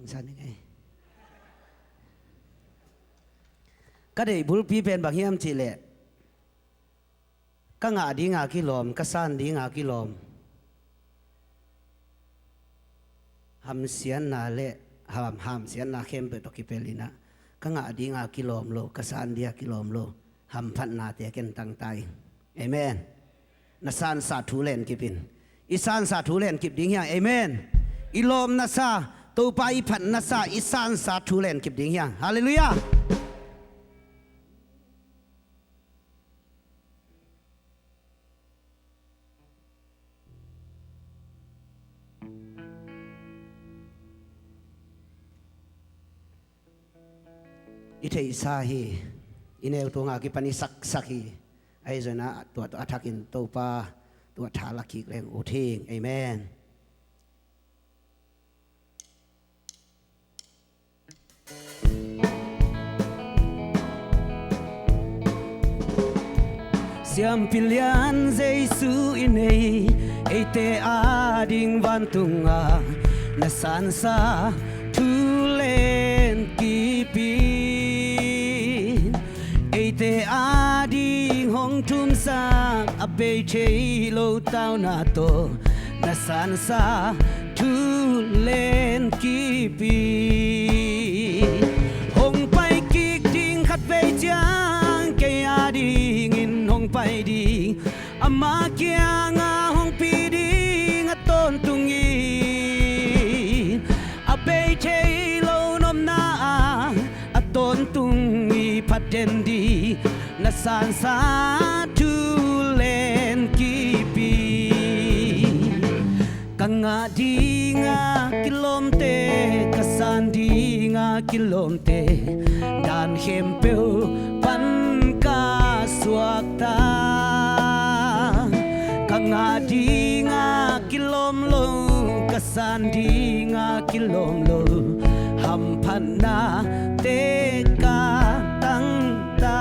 San ing ei. Ka deih bulpi pen bang hiam cih leh, ka ngah dinga kilawm, ka san dinga kilawm, hamsiatna le ham, hamsiatna khempeuh tawh kipel inah, ka ngah dinga kilawm lo, ka san dinga kilawm lo hamphatnate ken tangta ing. Amen. Na sansa thu len kipin. I sansa thu len kip ding hiang. Amen. I lawmna sa, Topa i phatna sa, i sansa thu len kip ding hiang. Halleluiah. I theihsa hi, i neu tunga kipan i saksak hi. Ahi zongin ah tua, tua a thakin Topa tua tha la kik leng ut hing. Amen. Siampi lian Jesu i nei, eite ading vantunga na sansa thu len kipin. Eite ading hong thumsak a bei thei lo tauna tawh na sansa thu len kipin. Hong pai kik ding khat vei ciang kei adingin hong pai ding, ama kianga hong pi ding a tawntung in. A bei thei lo nopna ah a tawntung i phat den ding, na sansa thu len kipin. Ka ngah dinga kilawmte, ka san dinga kilawmte, dan khempeuh pan ka suakta. Ka ngah dinga kilawm lo, ka san dinga kilawm lo hamphatnate ka tangta.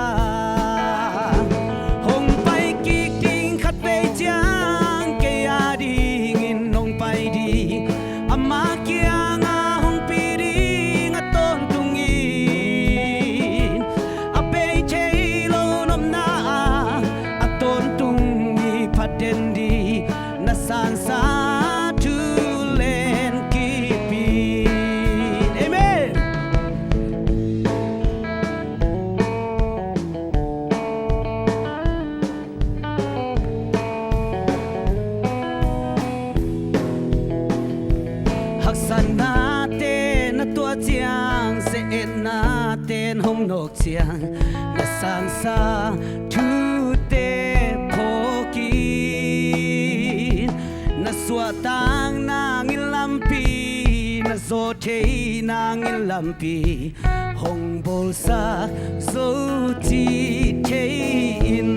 Hong pai kik ding khat vei ciang kei adingin hong pai ding, ama kianga hong pi ding a tawntung in. A bei thei lo nopna ah a tawntung i phat den ding, na sansa thu len kipin. Amen. Haksatnate na tuah ciang, se-etnate hong nawk ciang, na sansa thute phawk in. Na suahtak nangin lampi, na zawh thei nangin lampi hong bawlsak zo cih thei in.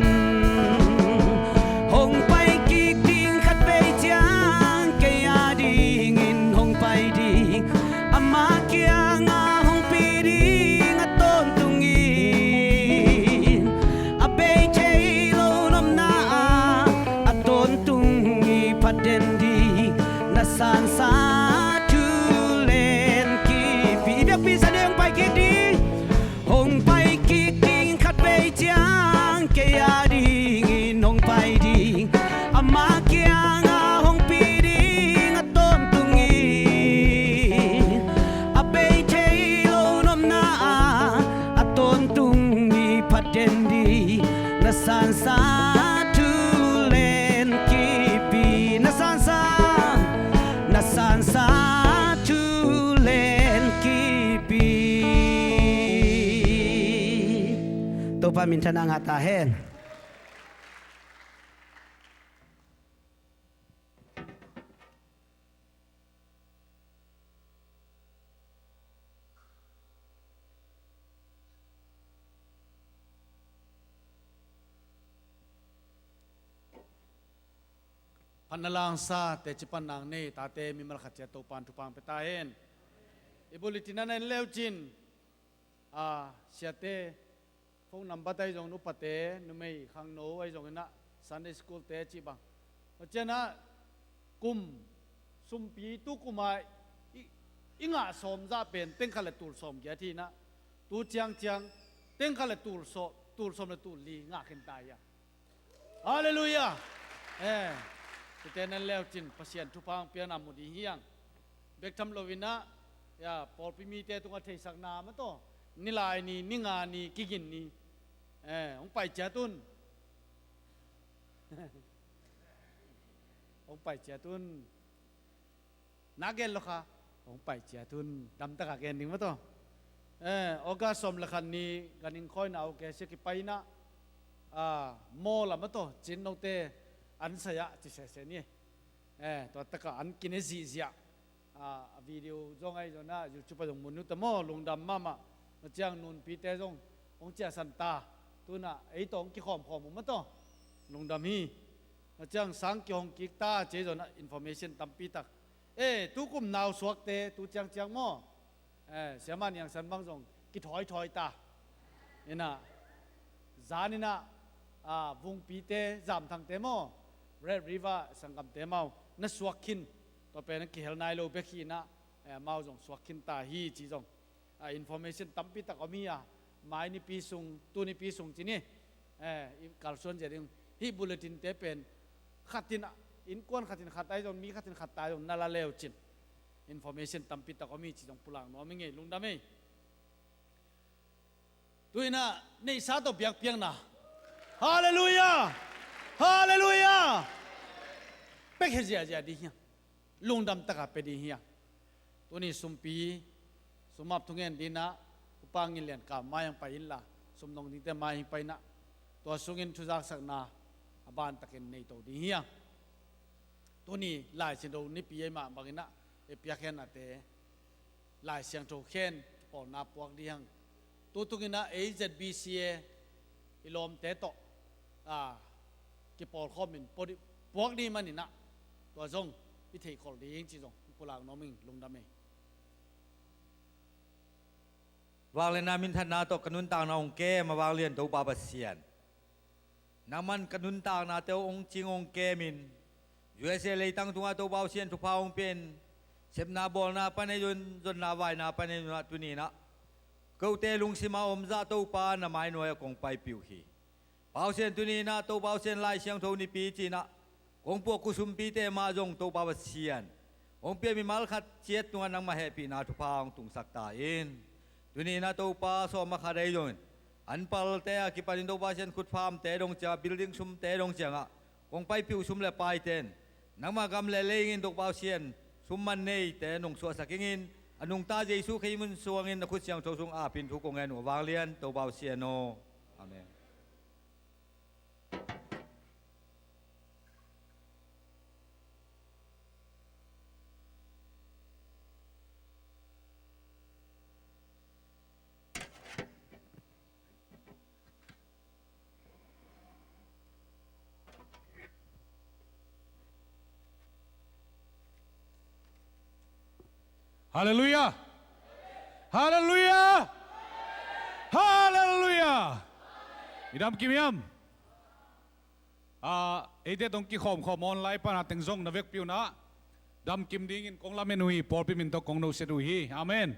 Hong pai kik ding khat vei ciang kei adingin hong pai ding, ama kianga hong pi ding a tawntung in. A bei thei lo nopna ah a tawntung i phat den ding, na sansa thu len kipin. I biakpi sa ding, hong pai kik ding. Hong pai kik ding khat vei ciang kei adingin hong pai ding, ama kiang Minthanna ngah ta hen. Phatna langsa, teci pan nang nei tate mimal khat ciat Topa'n thupha hong pia ta hen. I bulletin ah na en le uh cin, a, siate, phone number te ahi zongin, upate, numei khangno ahi zongin ah, Sunday school te cih bang. Tua ciangin ah kum, sumpi tu kum a i, i ngah sawm zah pen teng khat le tul sawm giat hi in ah, tu ciangciang teng khat le tul sawm, tul sawm le tul li ngah khin ta hi a. Halleluiah. Eh, tute na en le uh cin Pasian thupha hong piakna mu ding hi hang. Bek tham lo in ah, ya, pawlpi mite tungah theihsakna mah tawh, nilai ni, ninga ni, kigin ni, eh, hong pai ciat un. Hong pai ciat un. Na gen lo kha, hong pai ciat un, damtak a gen ding mah tawh. Eh, August sawm le khat ni ganhing khawina a, okay, sia kipai in ah, ah, mall ah mah tawh, cin note an sai ah ci sese ni. Eh, tua tak a an kine zihziah. Ah, a video zong ahi zongin ah, YouTube ah zong mu uh ta maw, lungdam mahmah. Tua ciang nunpite zong hong ciahsan ta. Tu in ah ei tawh hong kikhawmkhawm uh mah tawh, lungdam hi. Tua ciang sang kihong kik ta ci ahi zongin ah, information tampi tak. Eh, tu kum nau suakte, tu ciangciang maw? Eh, Siama Niang San bang zong kithawithawi ta. In ah, zan in ah, ah, Vungpite, Zamthangte maw? Red River sanggamte amau na suak khin. Tua pen a kihel nai lo bek hi in ah, eh, amau zong suak khin ta hi ci zong. Ah, information tampi tak om hi a, mai nipi sung, tu nipi sung ci ni. Eh, i kalsuan zia ding. Hih bulletin te pen khat in ah, innkuan khat in khat ahi zong, mi khat in khat ta ahi zong na la le uh cin, information tampi tak om hi ci zong pulak nuam ing ei, lungdam ei. Tu in ah neihsa tawh biakpiakna. Halleluiah! Halleluiah! Pia khia ziahziah ding hi hang. Lungdam tak a pia ding hi hang. Tuni sumpi, sum ap thungen ding in ah, Upa Ngin Lian Kam mai hong pai inla, sum dong dingte mai hong pai in ah, tua sungin thuzaksakna a ban takin nei to ding hi hang. Tuni Lai Siangtho nipi ahih mah bangin ah, i piakkhiatnate Lai Siangtho khen kipawlna puak ding hi hang. Tutung in ah A Z B C A i lawmte tawh, ah, kipawlkhawm in puak ding man in ah, tua zong i theihkholh ding ci zong pulak nuam ing, lungdam ei. Vangliatna minthanna tawh ka nuntakna hong kem a, vanglian Topa Pasian, nangman ka nuntaknate uh hong cing hong kem in, U S A leitang tungah Topa Pasian thupha hong pia in, sepna bawlna pan ahi zongin, zonna vaina pan ahi zongin ah, tuni in ah kote lungsim a om zah Topa na mai nuai ah kong paipih uh hi. Pa Pasian, tuni in ah Topa Pasian Lai Siangtho nipi ci in ah kong puak uh sumpite mah zong Topa Pasian, hong pia mimal khat ciat tungah nangmah hehpihna thupha hong tungsak ta in. Tuni in ah Topa, sawm a khat ahi zongin, an palte a kipanin Topa Pasian, khutphamte dong ciangah, building sumte dong ciangah kong paipih uh sum le paite in nangmah gam le lei in Topa Pasian, sum man neite nong suahsak ing in, a nungta Jesu Khrih min suangin na khut siangtho sung apin thu kong ngen uh a, vanglian Topa Pasian aw. Amen. Halleluiah! Halleluiah! Halleluiah! I damkim hiam? Ah, eite tawh kikhawmkhawm online pan a teng zong na vekpi un ah damkim dingin kong lamen uh hi, pawlpi min tawh kong noset uh hi. Amen.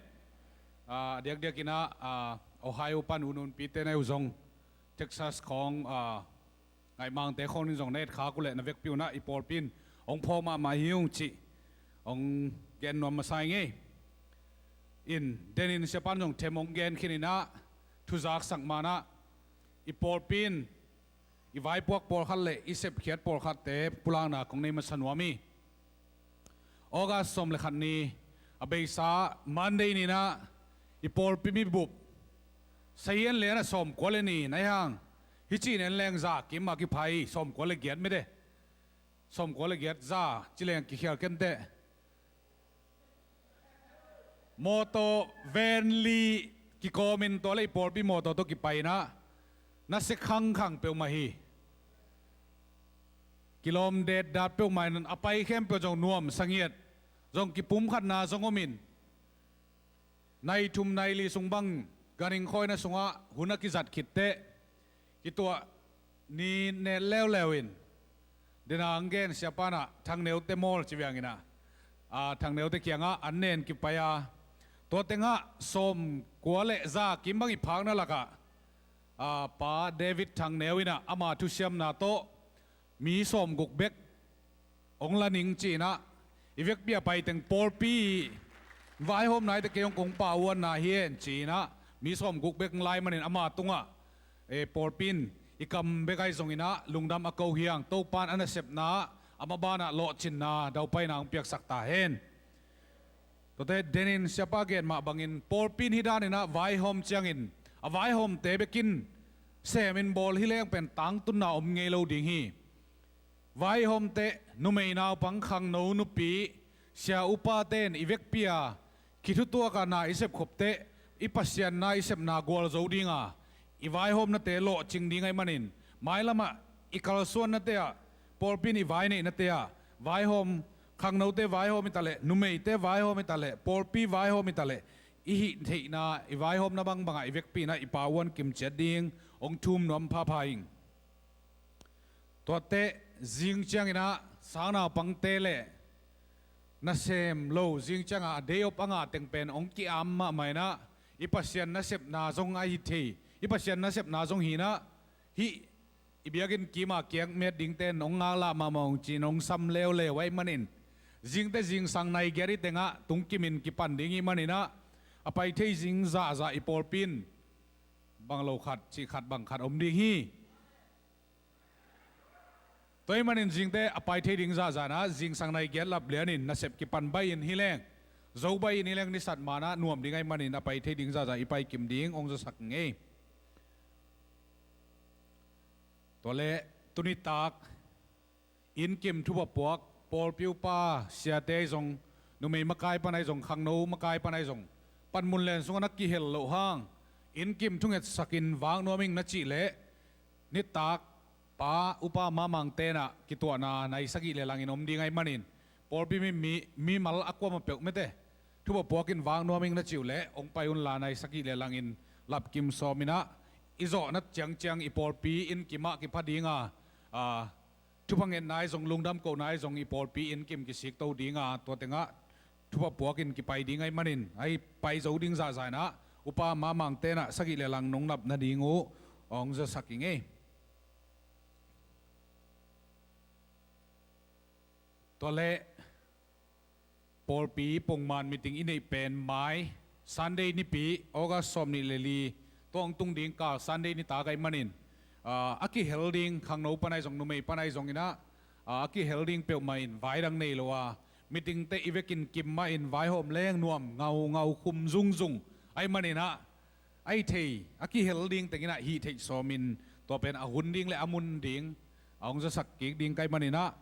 Ah, diakdiakin ah, ah, Ohio pan U Nunpite na hi uh zong, Texas khawng, ah, Ngaihmangte khawng in zong na etkhak uh leh na vekpi un ah i pawlpi in hong phaw mahmah hi ung cih hong gen nuam masa ing ei. In, denin siapa'n zong them hong gen khin in ah, thuzaksak man ah, i pawlpi in i vaipuak pawlkhat le i sepkhiat pawlkhatte pulakna kong nei masa nuam hi. August sawm le khat ni, a beisa Monday ni in ah, i pawlpi mibup Sahian lian a sawmkua le ni nai hang. Hi cih nen leng za kim a kipha hi, sawmkua le giat mite. Sawmkua le giat za ci leng kikhial kenteh. Mawtaw ven li kikawmin tua le i pawlpi mawtaw tawh kipai inah na se khangkhang peuhmah hi. Kilawm detdat peuhmah in a pai khempeuh zong nuam sangiat zong kipumkhatna zong omin nai thum nai li sung bang ganhing khawina sungah hun a kizat khitteh kituah ni net leuleu in dena ang gen siapanah Thangneute mawl ci vianginah, a, Thangneute kiangah an nen kipai a, tua tengah sawmkua le za kim bang i phakna lakah, a, Pa David Thangneu inah ama thusiamna tawh mi sawmguk bek hong la ning ci-inah, i vekpi a paiteng pawlpi vaihawmna ite kei hong kong pauanna hi en ci-inah mi sawmguk bek hong lai manin ama tungah, e, pawlpi in i kam bek ahi zonginah lungdam a ko hi hang. Topan a nasepna ah a mabanah lawhcinna daupaina hong piaksak ta hen. Tuate denin siapa gen mah bangin pawlpi in hi daninah vaihawm ciangin a vaihawmte bekin semin bawl hi leng pen tangtunna om ngei lo ding hi. Vaihawmte, numei naupang khangno nupi, sia upate in i vekpi a kithutuak a na i sepkhopteh i Pasian na i sepna gualzo dinga i vaihawmnate lawhcing ding ahi manin, mailamah i kalsuannate ah, pawlpi in i vaineihnate ah vaihawm, khangnote vaihawm hi taleh, numeite vaihawm hi taleh, pawlpi vaihawm hi taleh, i hih theihna i vaihawmna bangbangah i vekpi inah i pauan kimciat ding hong thum nuam phapha ing. Tuate zing cianginah sangnaupangte le nasem lo zing ciangah a day off a ngah teng pen hong ki-am mahmah inah i Pasian nasepna zong ahi thei, i Pasian nasepna zong hinah hih i biakinn kima kiakmiat dingte in hong ngaklah mahmah hong ci-in hong sam leuleu ahi manin zingte zingsang nai giat i tengah tungkimin kipan ding i hih maninah a pai thei zing zahzah i pawlpi in bang lo khat cih khat bang khat om ding hi. Tua ahih manin zingte a pai thei ding zahzah inah zingsang nai giat lap lianin nasep kipan baih in hi leng, zo baih in hi leng, nisat manah nuam ding ahi manin a pai thei ding zahzah i pai kim ding hong zasak ing ei. Tua le tunitak innkim thupha puak pawlpi upa siate ahi zong, numei makai pan ahi zong, khangno makai pan ahi zong, panmun len sungah na kihel loh hang innkim thungetsakin vak nuam ing na cih leh, nitak pa upa mamang tenah kituahna nai sagih le langin om ding ahi manin, pawlpi mi, mi, mimal a kuamah peuh mite thupha puakin vak nuam ing na cih uh leh hong pai unla nai sagih le langin lapkim sawm inah i zawhna ciangciang i pawlpi innkim ah kipha dinga, a, thupha ngetna ahi zong, lungdam kohna ahi zong i pawlpi innkim kisikto dinga, tua tengah thupha puakin kipai ding ahi manin, ahi pai zo ding zahzah inah upa mamang tenah sagih le lang nong nap nading uh hong zasak ing ei. Tua le pawlpi pongman meeting i neih pen mai Sunday nipi, August sawmnih le li, tua hong tung ding kal Sunday nitak ahi manin, a, a kihel ding khangno pan ahi zong, numei pan ahi zonginah, a, a kihel ding peuhmah in vai dang nei lo a, meetingte i vekin kim mahin vaihawm leng nuam ngaungau, khum zungzung ahi maninah, ahi thei a kihel ding tenginah hih theih sawmin tua pen a hun ding le a mun ding a hong zasak kik ding ka hih maninah,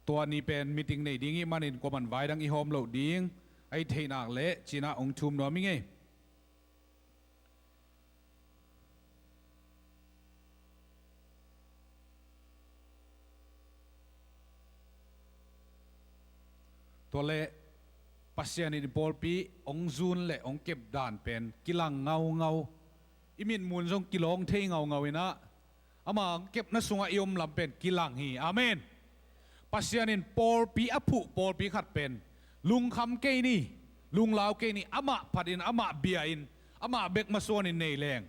tua ni pen meeting nei ding i hih manin kuaman vai dang i hawm loh ding ahi thei nak leh ci-inah hong thum nuam ing ei. Tua le Pasian in i pawlpi hong zun le hong kep dan pen kilang ngaungau, i mitmun zong kilawng thei ngaungau inah, ama hong kepna sungah i om lam pen kilang hi. Amen. Pasian in pawlpi a phuh pawlpi khat pen lungkham kei ni, lunglau kei ni, amah phatin, amah bia-in, amah bek masuanin nei leng,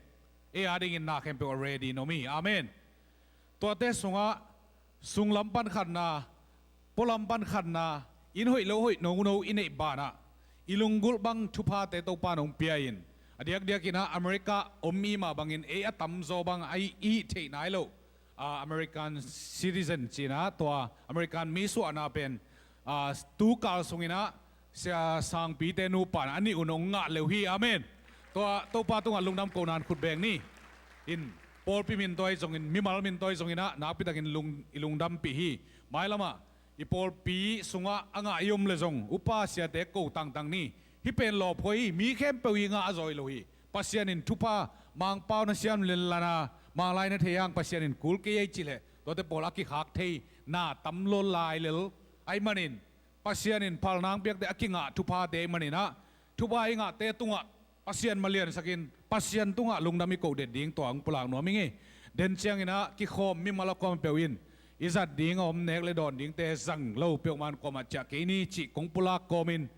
ei adingin na khempeuh a ready in om hi. Amen. Tuate sungah sunglam pan khatna, pualam pan khatna, inn hoih lo hoih nono i neih banah i lunggulh bang thuphate Topa in hong pia-in, a diakdiakinah America om i mah bangin ei a tamzaw bang a i, i hih theih nai loh, a, American citizen ci-inah tua American mi suahna pen, a, tu kal sunginah Sia Sangpite nupa in a nih un hong ngah leuh hi. Amen. Tua Topa tungah lungdam kohna in khut beng ni. In pawlpi min tawh ahi zongin, mimal min tawh ahi zongin ah, nakpitakin lung, i lungdampih hi. Mailamah i pawlpi sungah a ngah i om leh zong upa siate ko tangtang ni. Hih pen lawphuai hi, mi khempeuh i ngah a zawi lo hi. Pasian in thupha, Mangpau na siam lenlana, Manglai na thei hang Pasian in kul kei ahi cih leh, tuate pawl a kikhak thei na tam lo lai lel ahih manin, Pasian in phalna hong piakte a kingah thuphate ahih manin ah, thupha i ngahte tungah Pasian maliansakin, Pasian tungah lungdam i koh det ding tua hong pulak nuam ing ei. Den ciangin ah kikhawm mimal a kuamah peuh in i zat ding a om nek le dawn dingte zang lo peuhmah in kuamah ciah kei ni cih kong pulak kawmin,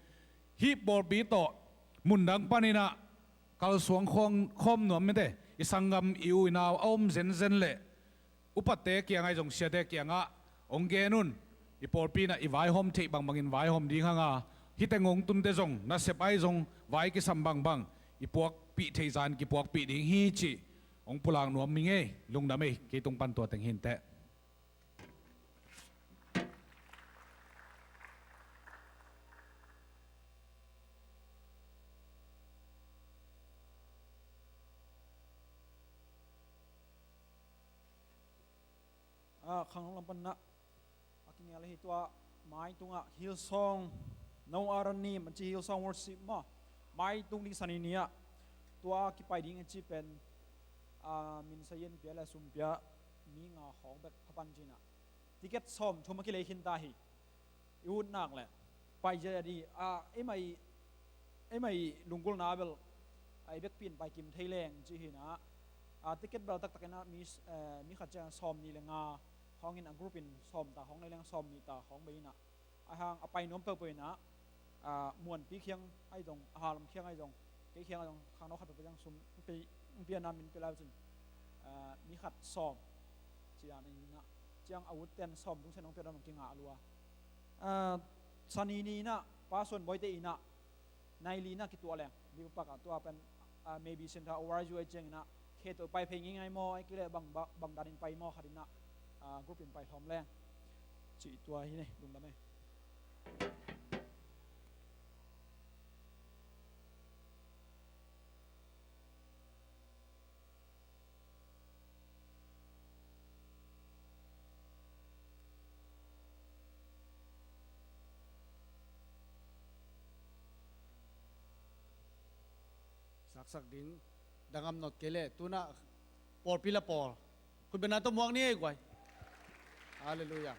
hih pawlpi tawh mundang panin ah kalsuang khawm, khawm nuam mite, i sanggam, i u i nau a om zenzen leh upate kiangah ahi zong, siate kiangah hong gen un. I pawlpi in ah i vaihawm theih bangbangin vaihawm ding hang a, hih teng hong tunte zong nasep ahi zong vai kisam bangbang i puakpih theih zah in kipuakpih ding hi cih hong pulak nuam ing ei. Lungdam ei, kei tung pan tua teng hi inteh. Ah, khangno lam pan ah a kingel hi. Tua mai tungah Hillsong, No Other Name, a ci Hillsong Worship maw, mai tung ding Sani ni ah tua kipai ding a ci pen, ah, min sayin pia le sum pia, mi nga khawng bek pha pan ci-in ah ticket sawm thum a kilei khin ta hi. I ut nak leh pai zia di, a, ei mai, ei mai lunggulhna bel a, i bekpi in pai kim thei leng ci hi-in ah, a, ticket bel taktak in ah mi, eh, mi khat ciang sawm nih le nga khawng in, a group in sawm ta khawng nei leng sawm nih ta khawng bei in ah, a hang a pai nuam peuhpeuh in ah, a, Muanpi kiang ahi zong, a Halom kiang ahi zong, kei kiang ahi zong, khangno khat peuhpeuh ciang sum hong pia, hong piakna min pia lai cin, a, mi khat sawm ci dan in ah, ciang a ut ten sawm tung sen hong pia dan hong kingah lua. Ah, Sani ni in ah, Pa Suan Bawi te in ah, nai li in ah kituah leng, mi pakpak ah tua pen, ah, maybe Centre over zu ai ciang in ah, khe tawh pai phei ngeingai maw, ai kei leh bang, bang, bang dan in pai maw khat in ah, ah, group in pai hlawm leng. Cih tua hi ni, lungdam ei. Saksak ding, dangam not kei leh, tu-in ah pawlpi la pawl. Khut beng na tawh muak ni ei guai. Halleluiah.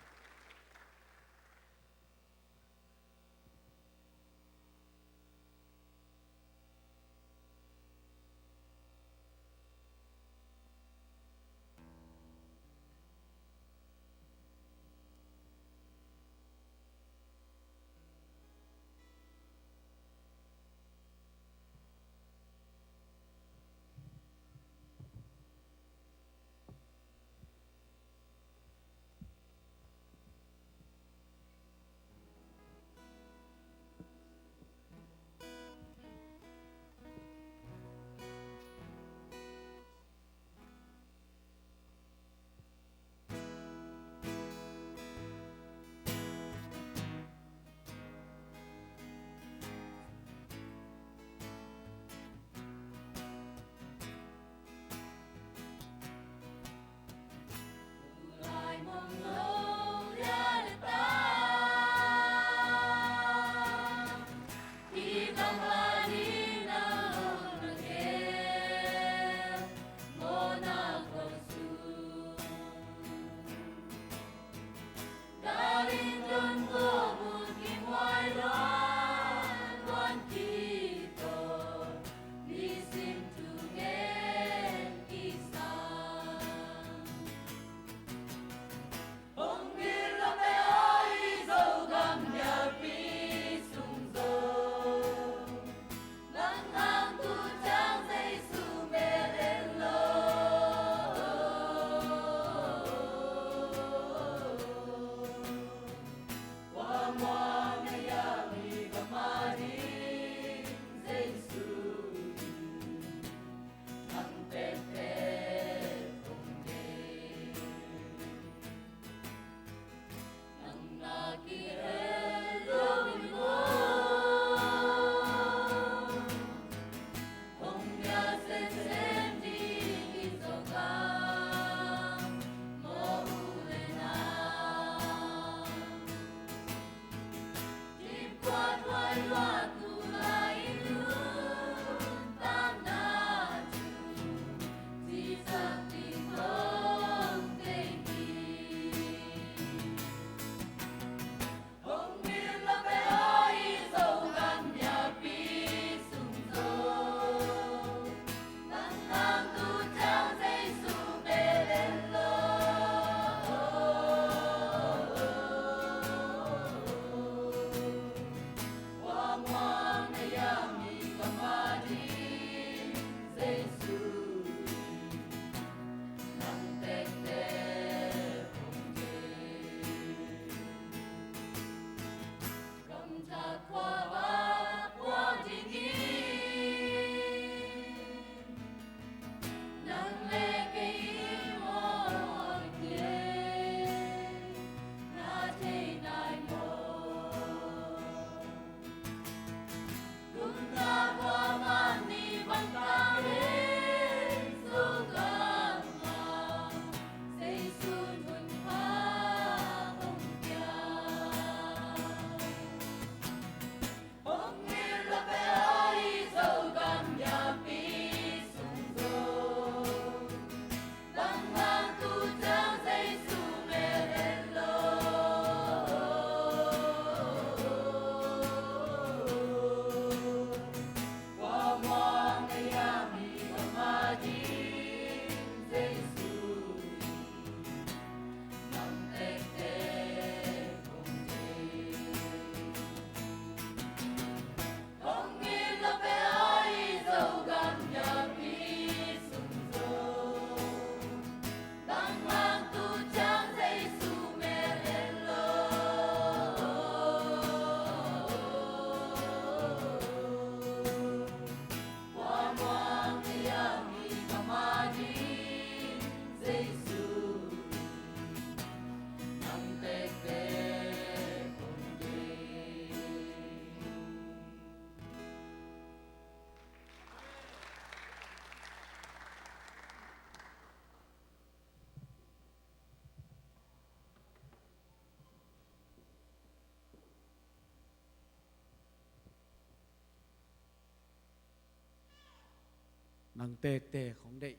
Nang tektek hong deih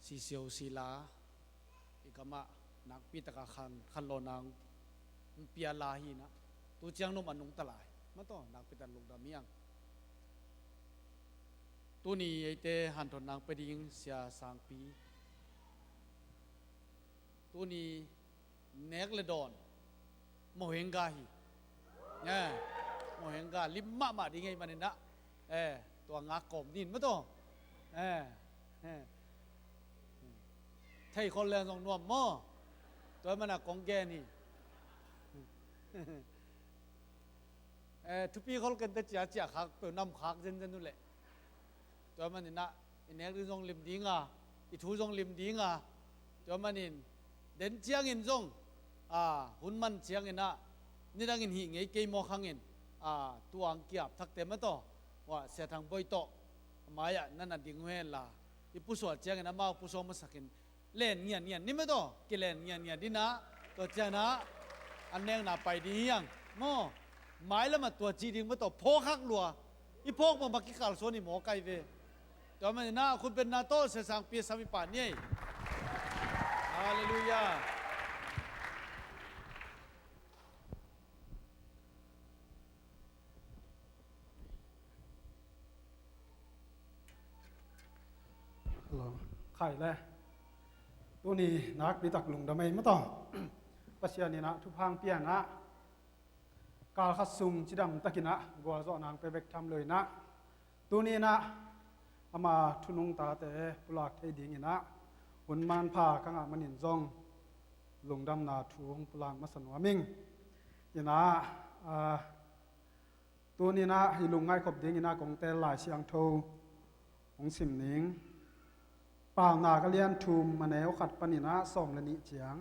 sisio sila i gamah nakpi taka khan khanlaw nang hong pia la hi na. Tu ciang num a nungta lai mataw nakpi tak lungdam hiang. Tuni eite hanthon nang pe ding sia sangpi. Tuni nek le dawn mohengga hi. Eh, mohengga lim mahmah ding ei maninah. Eh, tua ngak kawm nin mataw. Eh, eh. Thei khol le zong nuam maw. Tua mana kong gen hi. Eh, thupi khol kente cia cia khak peuh nam khak zenzen uh leh. Tua maninah i nek ding zong lim dinga, i thu zong lim dinga. Tua manin den ciangin zong, a, hun man cianginah nidangin hih ngei kei mawk hangin, a, tuang kiap thakte mataw. Ua Sia Thang Boi tawh a mai-ah na na ding uh henla i pusuah ciangin amau pusuah masakin len ngian ngian ni mataw, kilen ngian ngian dinah, tua cianah an nekna pai ding hiang maw. Mailamah tua ci ding mataw phawkhak lua. I phawk mahmah kikalsuan i mawkai ve. Tua maninah khutbetna tawh sesang piasam i pah ni ei. Halleluiah. Hello. Khai le. Tuni nakpi tak lungdam ei mataw. Pasian inah thupha hong pianah kal khat sung cidam takinah gualzawh nang pe bek tham lo inah. Tuni inah ama thunung tate pulak thei dinginah hun manpha ka ngah manin zong lungdamna thu hong pulak masa nuam ing. Inah, a, Tuninah i lungngaih khop dinginah kong tel Lai Siangtho hong sim ning. Paunak a lian thum a neu khat paninah sawm le nih ciang.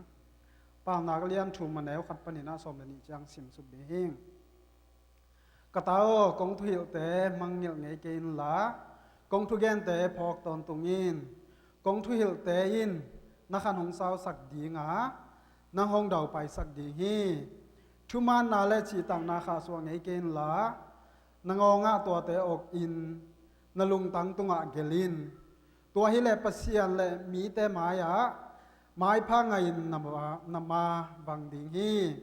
Paunak a lian thum a neu khat paninah sawm le nih ciang sim suk ding hing. Ka ta aw, kong thuhilhte mangngilh ngei kei inla, kong thugente phawk tawntung in. Kong thuhilhte in na khan hong sausak dinga, nang hong daupaisak ding hi. Thumaanna le cihtakna khahsuah ngei kei inla, na ngawngah tuate awkin na lungtang tungah gelh in. Tua hileh Pasian le mite mai-ah maipha ngaihin na ma, na ma vang ding hi.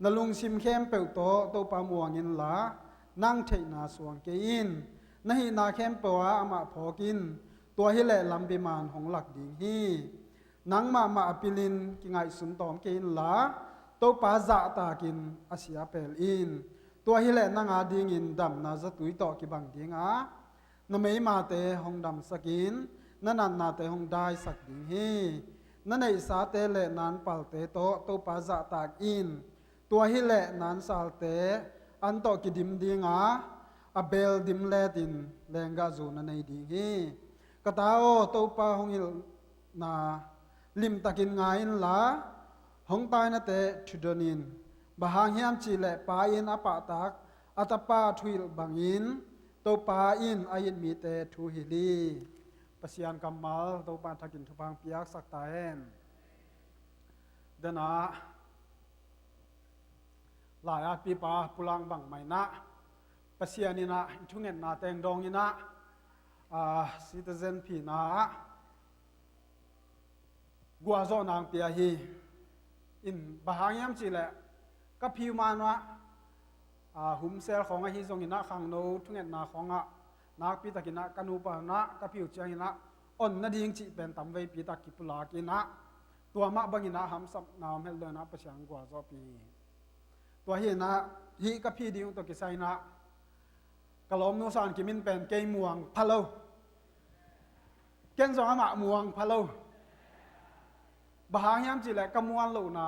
Na lungsim khempeuh tawh Topa muang inla, nang theihna suang kei in. Na hihna khempeuh ah amah phawk in. Tua hileh lampi man hong lak ding hi. Nang mahmah a pilin kingaihsun tawm kei inla, Topa zahtakin a sia pel in. Tua hileh nang adingin damna zatui tawh kibang dinga, na meimate hong damsakin, na natnate hong daisak ding hi. Na neihsate le na anpalte tawh Topa zahtak in. Tua hileh na ansalte an tawh kidim dinga, a beel dim letin lenggahzu na nei ding hi. Ka ta aw, Topa hong hilhna limtakin ngai inla, hong tainate thudon in. Bang hang hiam cihleh Pa in a pahtak a Tapa thuhilh bangin Topa in a it mite thuhilh hi. Pasian kammal Topa thakin thupha hong piaksak ta hen. Denah lai-at pipa pulang bangmah inah Pasian inah i thungetna teng dawng inah, a, citizen phina ah guahzawh nang pia hi. In bang hang hiam cihleh ka phiu manah, a, humsel khawng ahi zong inah khangno thungetna khawngah nakpi takinah ka nupa inah ka phiu cianginah on nading cih pen tamveipi tak kipulak inah tua mah banginah hamsapna om het lo inah Pasian gualzawhpih hi. Tua hi inah hih ka phih ding uh tawh kisai inah ka lawmnu San Kim in pen kei muang pha lo. Ken zong amah muang pha lo. Bang hang hiam cihleh ka muan lohna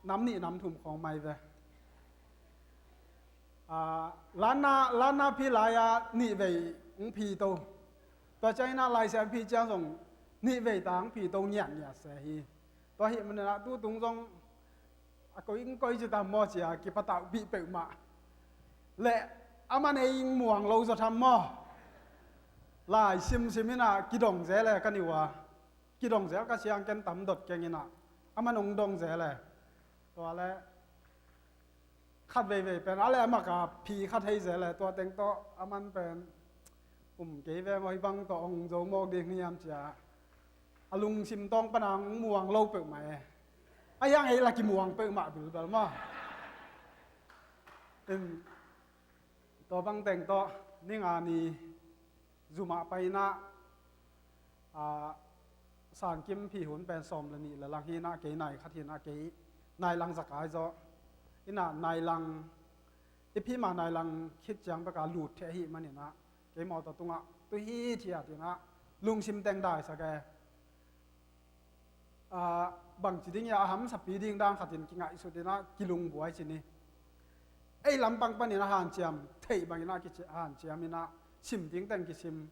nam nih nam thum khawng mai ve. A, lanna, lanna phi lai-a nih vei hong phi to. Tua ciang inah Lai Siangtho phi ciang zong nih vei ta hong phi to ngiatngiat se hi. Tua hih maninah tutung zong a koi hong koi ci tam maw cia kipatauhpih peuhmah. Le aman ei hong muang lo zaw tham maw. Lai simsim inah kidong zel e ka niu a. Kidong zel ka siang ken tam dot keng inah aman hong dong zel e. Tua le khat veivei pen a le a maka phi khat hei zel e, tua teng tawh aman pen Kum kei ve maw, hih bang tawh hong zo mawk ding hiam cia. A lungsim tawng pana hong muang lo peuhmah e. A hiang hei la kimuang peuhmah bilbel maw. In, tua bang teng tawh, ni nga ni zumah paina, a, Sankim phi hun pen sawm le nih le lang hi inah, kei nai khat hi inah, kei nai lang zakai zaw. Inah nai lang, i phi ma nai lang khit ciang beka lut theh ahi maninah, kei mawtaw tungah tuhi thiat inah, lungsim teng daisak e. A, bangci ding ia a hamsapi ding dan khatin kingaihsut inah, kilungbuai ci ni. Ei lampang panin a hanciam theih bangin a kici hanciam inah, sim ding teng kisim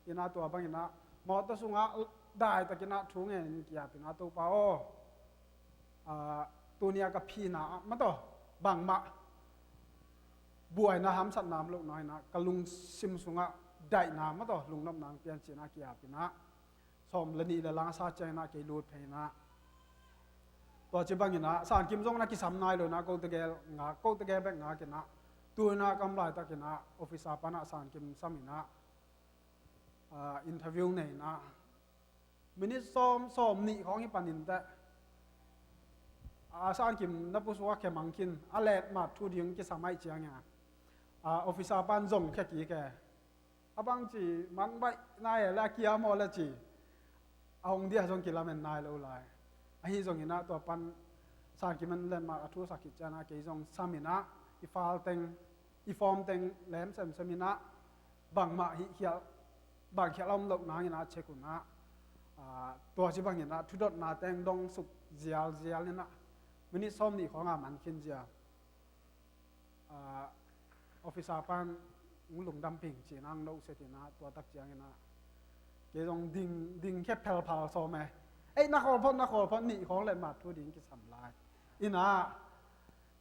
inah, tua bangin ah mawtaw sungah daitakin ah thu ngenin kiapin ah, Topa aw, a, tuni a ka phina ah mawtaw bangmah buaina hamsatna om lohna inah, ka lungsim sungah daihna mawtaw lungnopna hong pia in ci inah kiapin ah, sawm le nih le lang a sa ciangin ah kei lut phei inah, tua ci bangin ah Sankim zong na kisam nai lo inah, kote gel ngak, kote gel bek ngak inah, tu inah kam laitakin ah officer pan ah Sankim sam inah, a, interview nei inah, minit sawm, sawm nih khawng hi panin teh, a, Sankim na pusuak khe mang khin, a letmat thu ding kisam aih ciangin ah, a, officer pan zong khe kik e. A bangci mang baih nai e le a kia maw le ci, a hong dia zong kilamen nai lo lai. Ahi zongin ah tua pan Sankim in letmat a thusak khit ciangin ah kei zong sam inah, i file teng, i form teng lem semsem inah, bangmah hih khial, bang khial a om loh nangin ah check un ah, a, tua ci bangin ah thudotna teng dong suk zialzial inah, minit sawm nih khawng a man khin zia. A, officer pan hong lungdam ping ci inah hong nohset inah, tua tak ciangin ah kei zong ding, ding khe phelphal sawm e. Ei, na khawl phot, na khawl phot, nih khawng letmat thu ding kisam lai inah,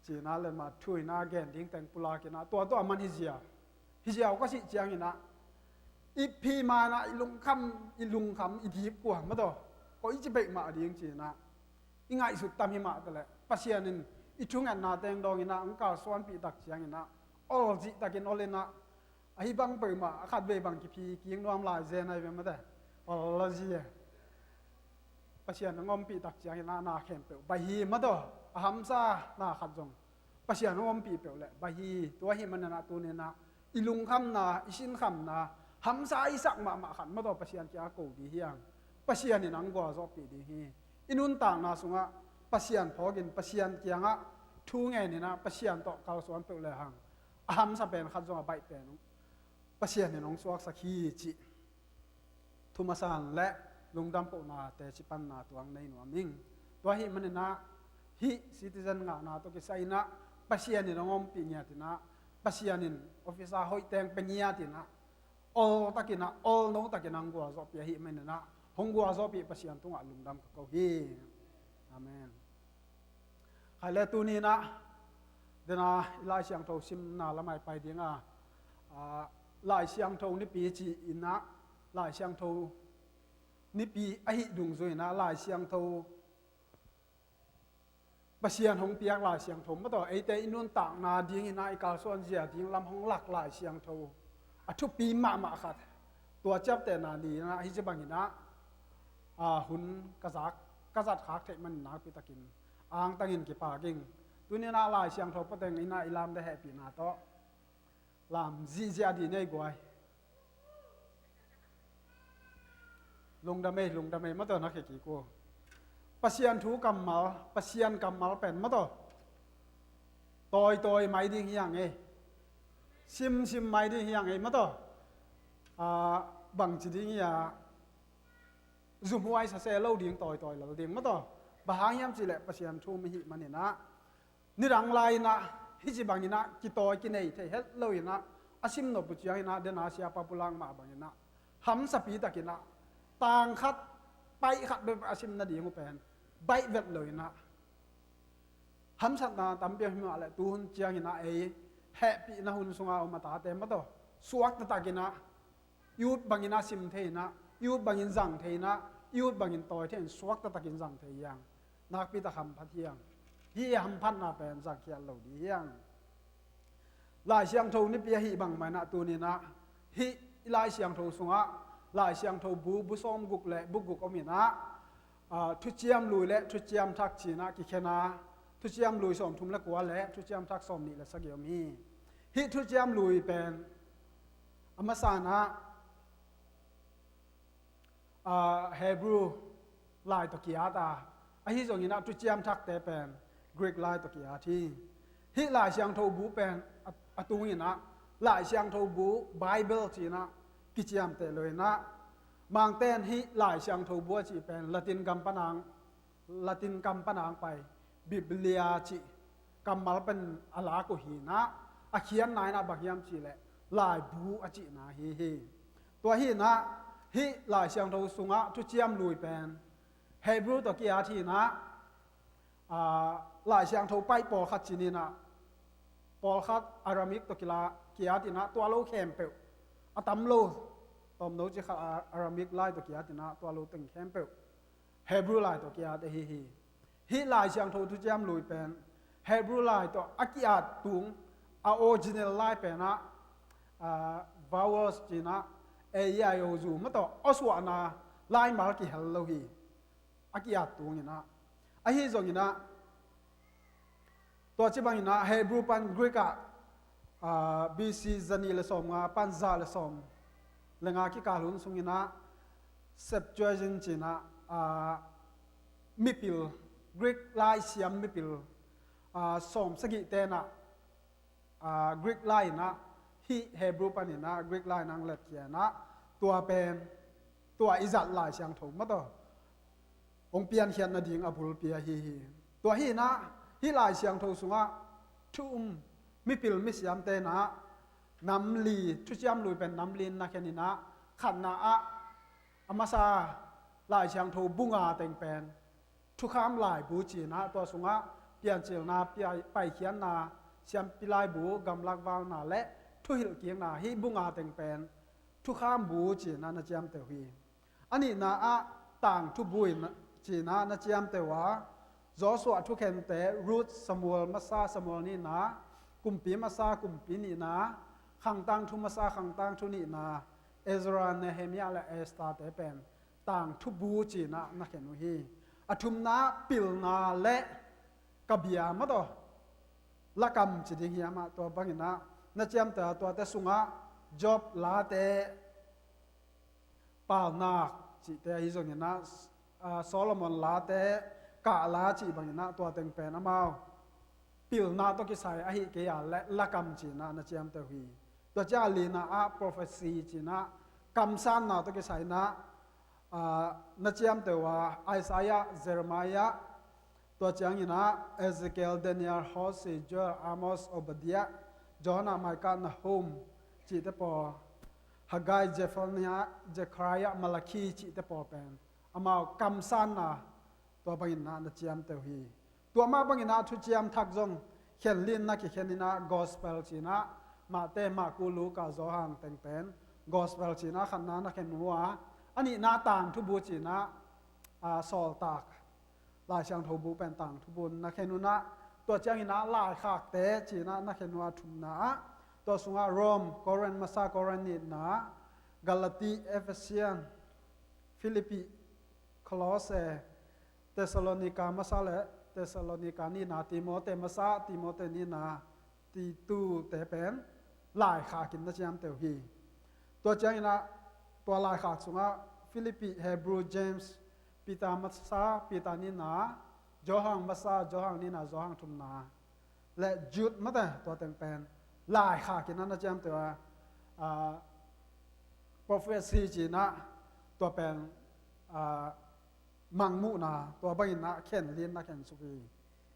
ci inah letmat thu inah gen ding teng pulak inah, tua tua a man hi ziau. Hi ziau ka sih ciangin ah, i phi ma inah i lungkham, i lungkham, i dip kua mawtaw, koi ci peih mah ding ci inah, i ngaihsut tam hi mah taleh, Pasian in i thungetna teng dawng inah hong kalsuanpih tak ciangin ah, ol zihtakin ol inah, ahi bang peuhmah a khatvei bang kiphi kik nuam lai zen ahi ve mate. Ol la zi e. Pasian hong ompih tak ciangin ah na khempeuh baih hi mawtaw, a hamsa na khat zong Pasian hong ompih peuh leh baih hi. Tua ahi manin ah tuni inah i lungkhamna, i sinkhamna, hamsa i sak mahmah khat mawtaw Pasian kiang a ko ding hiang. Pasian in hong gualzawhpih ding hi. I nuntakna sungah Pasian phawkin, Pasian kiangah thu ngen inah, Pasian tawh kalsuan peuh lehang, a hamsa pen khat zong a baih pen Pasian in hong suaksak hi cih thu masa le lungdam kohna teci panna tuang nei nuam ing. Tua ahi manin ah hih citizen ngahna tawh kisai inah Pasian in hong ompih ngiat inah, Pasian in officer hoih teng pia ngiat inah, ol takin ah, ol no takin ah hong gualzawhpih ahi manin ah, hong gualzawhpih Pasian tungah lungdam ka ko hi. Amen. Khai le tuni inah, dena i Lai Siangtho simna lamah i pai ding a, a, Lai Siangtho nipi ci inah, Lai Siangtho nipi ahi dungzui inah, Lai Siangtho, Pasian hong piak Lai Siangtho mawtaw, eite i nuntakna ding inah, i kalsuan zia ding lam hong lak Lai Siangtho a thupi mahmah khat, tua ciaptehna ni inah, hih ci bangin ah, a, hun ka zak, ka zat khak theih manin nakpi takin angtangin kipak ing. Tuni inah Lai Siangtho pua teng inah i lam de hehpihna tawh lam zihziah dih nei guai. Lungdam ei, lungdam ei, mawtaw na khe kik uh. Pasian thu kammal, Pasian kammal pen mawtaw tawitawi mai ding hiang ei. Simsim mai ding hiang ei mawtaw. A, bangci ding ia, zumhuai sase lo ding, tawitawi lal ding mawtaw. Bang hang hiam cih leh Pasian thu om i hih manin ah, nidang lai inah hih ci bangin ah kitawi kinei thei het lo inah, a sim nop uh ciangin ah, dena siapa pulak mah bangin ah, hamsapi takin ah, tang khat, paih khat bek a sim nading uh pen baih vet lo inah, hamsatna tampi a hi mah leh, tuhun ciangin ah ei hehpihna hun sunga om a tate mawtaw, suak taktakin ah, i ut bangin a sim thei inah, i ut bangin zang thei inah, i ut bangin tawi thei in, suak taktakin zang thei hiang. Nakpi tak hamphat hiang. Hih hamphatna pen zangkhiat lo ding hiang. Lai Siangtho nipi ahi bangmah inah tuni inah, hih Lai Siangtho sungah Lai Siangtho bu, bu sawm guk le bu guk om inah, aa, thuciam lui le thuciam thak cinah kikhen a, thuciam lui sawm thum le kua le thuciam thak sawm nih le sagih om hi. Hih thuciam lui pen a masa inah, aa, Hebrew lai tawh ki-at a, ahi zongin ah thuciam thakte pen Greek lai tawh ki-at hi. Hih Lai Siangtho bu pen a, a tung inah Lai Siangtho bu Bible cinah kiciamteh lo inah, Mangte in hih Lai Siangtho bu a cih pen Latin gam panang, Latin kam panang pai Biblia cih kammal pen a lak uh hinah, a khiatna inah bang hiam cihleh laibu a cihna hi hi. Tua hinah hih Lai Siangtho sungah thuciam lui pen Hebrew tawh ki-at hinah, aa, Lai Siangtho paih pawlkhat cin inah, pawlkhat Aramaic tawh kila ki-at inah tua lo khempeuh, a tam lo, tawmno ci khat a Aramaic lai tawh ki-at inah tua lo teng khempeuh Hebrew lai tawh ki-at ahi hi. Hih Lai Siangtho thuciam lui pen Hebrew lai tawh a ki-at tung, a original lai penah, aa, vowels cinah A, E, I, O, U mah tawh awsuahna laimal kihel lo hi. A ki-at tung inah, ahi zong inah, tua ci bang inah Hebrew pan Greek ah, aa, B C zanih le sawmnga pan za le sawm le nga kikal hun sung inah Septuagint cinah, aa, mipil, Greek lai siam mipil, aa, sawm sagih tenah, aa, Greek lai inah, hih Hebrew pan inah Greek lai inah letkhia inah, tua pen, tua i zat Lai Siangtho mah tawh hong piankhiat nading a bulpi ahi hi. Tua hinah hih Lai Siangtho sungah thu um, mipil misiamte inah nam li, thuciam lui pen nam li in na khen inah, khatna ah a masa Lai Siangtho bu nga teng pen thukham laibu cinah, tua sungah piancilna, pai-, paikhiatna, siampi laibu, gamlak valna le thuhilhkikna, hih bu nga teng pen thukham bu cinah na ciamteh uh hi. A nihna ah tangthu bu in cinah na ciamteh uh a, Joshua thukhente, Ruth, Samuel masa, Samuel nihna, Kumpi masa, Kumpi nihna, Khangtangthu masa, Khangtangthu nihna, Ezra, Nehemiah le Esther te pen tangthu bu cinah na khen uh hi. A thumna pilna le kabia mah tawh lakam ci ding hiam ah, tua bang inah na ciamteh a, tuate sungah Job late, Paunak cihte ahi zong inah, aa, Solomon late, Kah la cih bang inah tua teng pen amau pilna tawh kisai ahi kei a le lakam cinah na ciamteh uh hi. Tua ciang a lina ah prophecy cinah kamsanna tawh kisai inah, aa, na ciamteh uh a, Isaiah, Jeremiah, tua ciang inah Ezekiel, Daniel, Hosea, Joel, Amos, Obadiah, Jonah, Micah, Nahum cihte pawl, Haggai, Zephaniah, Zechariah, Malachi cihte pawl pen amau kamsanna tua bang inah na ciamteh uh hi. Tua mah bang inah thuciam thak zong khenlin na kikhen inah gospel cinah Mate, Marku, Luka, Johan teng pen gospel cinah khatna na khen uh a, a nihna tangthu bu cinah, aa, Sawltak Lai Siangtho bu pen tangthu bu na khen uh inah, tua ciang inah Laikhakte cinah na khen uh a, thumna ah tua sungah Rome, Korin masa, Korin nihna, Galati, Ephesian, Philippi, Kolose, Thessalonika masa le Thessalonika nihna, Timote masa, Timote nihna, Titu te pen Laikhak in na ciamteh uh hi. Tua ciang inah tua Laikhak sungah Philippi, Hebrew, James, Peter masa, Peter nihna, Johan masa, Johan nihna, Johan thumna le Jude mate, tua teng pen Laikhak inah na ciamteh uh a, aa, prophecy cinah tua pen, aa, mangmuhna, tua bang inah khenlin na khensuk hi.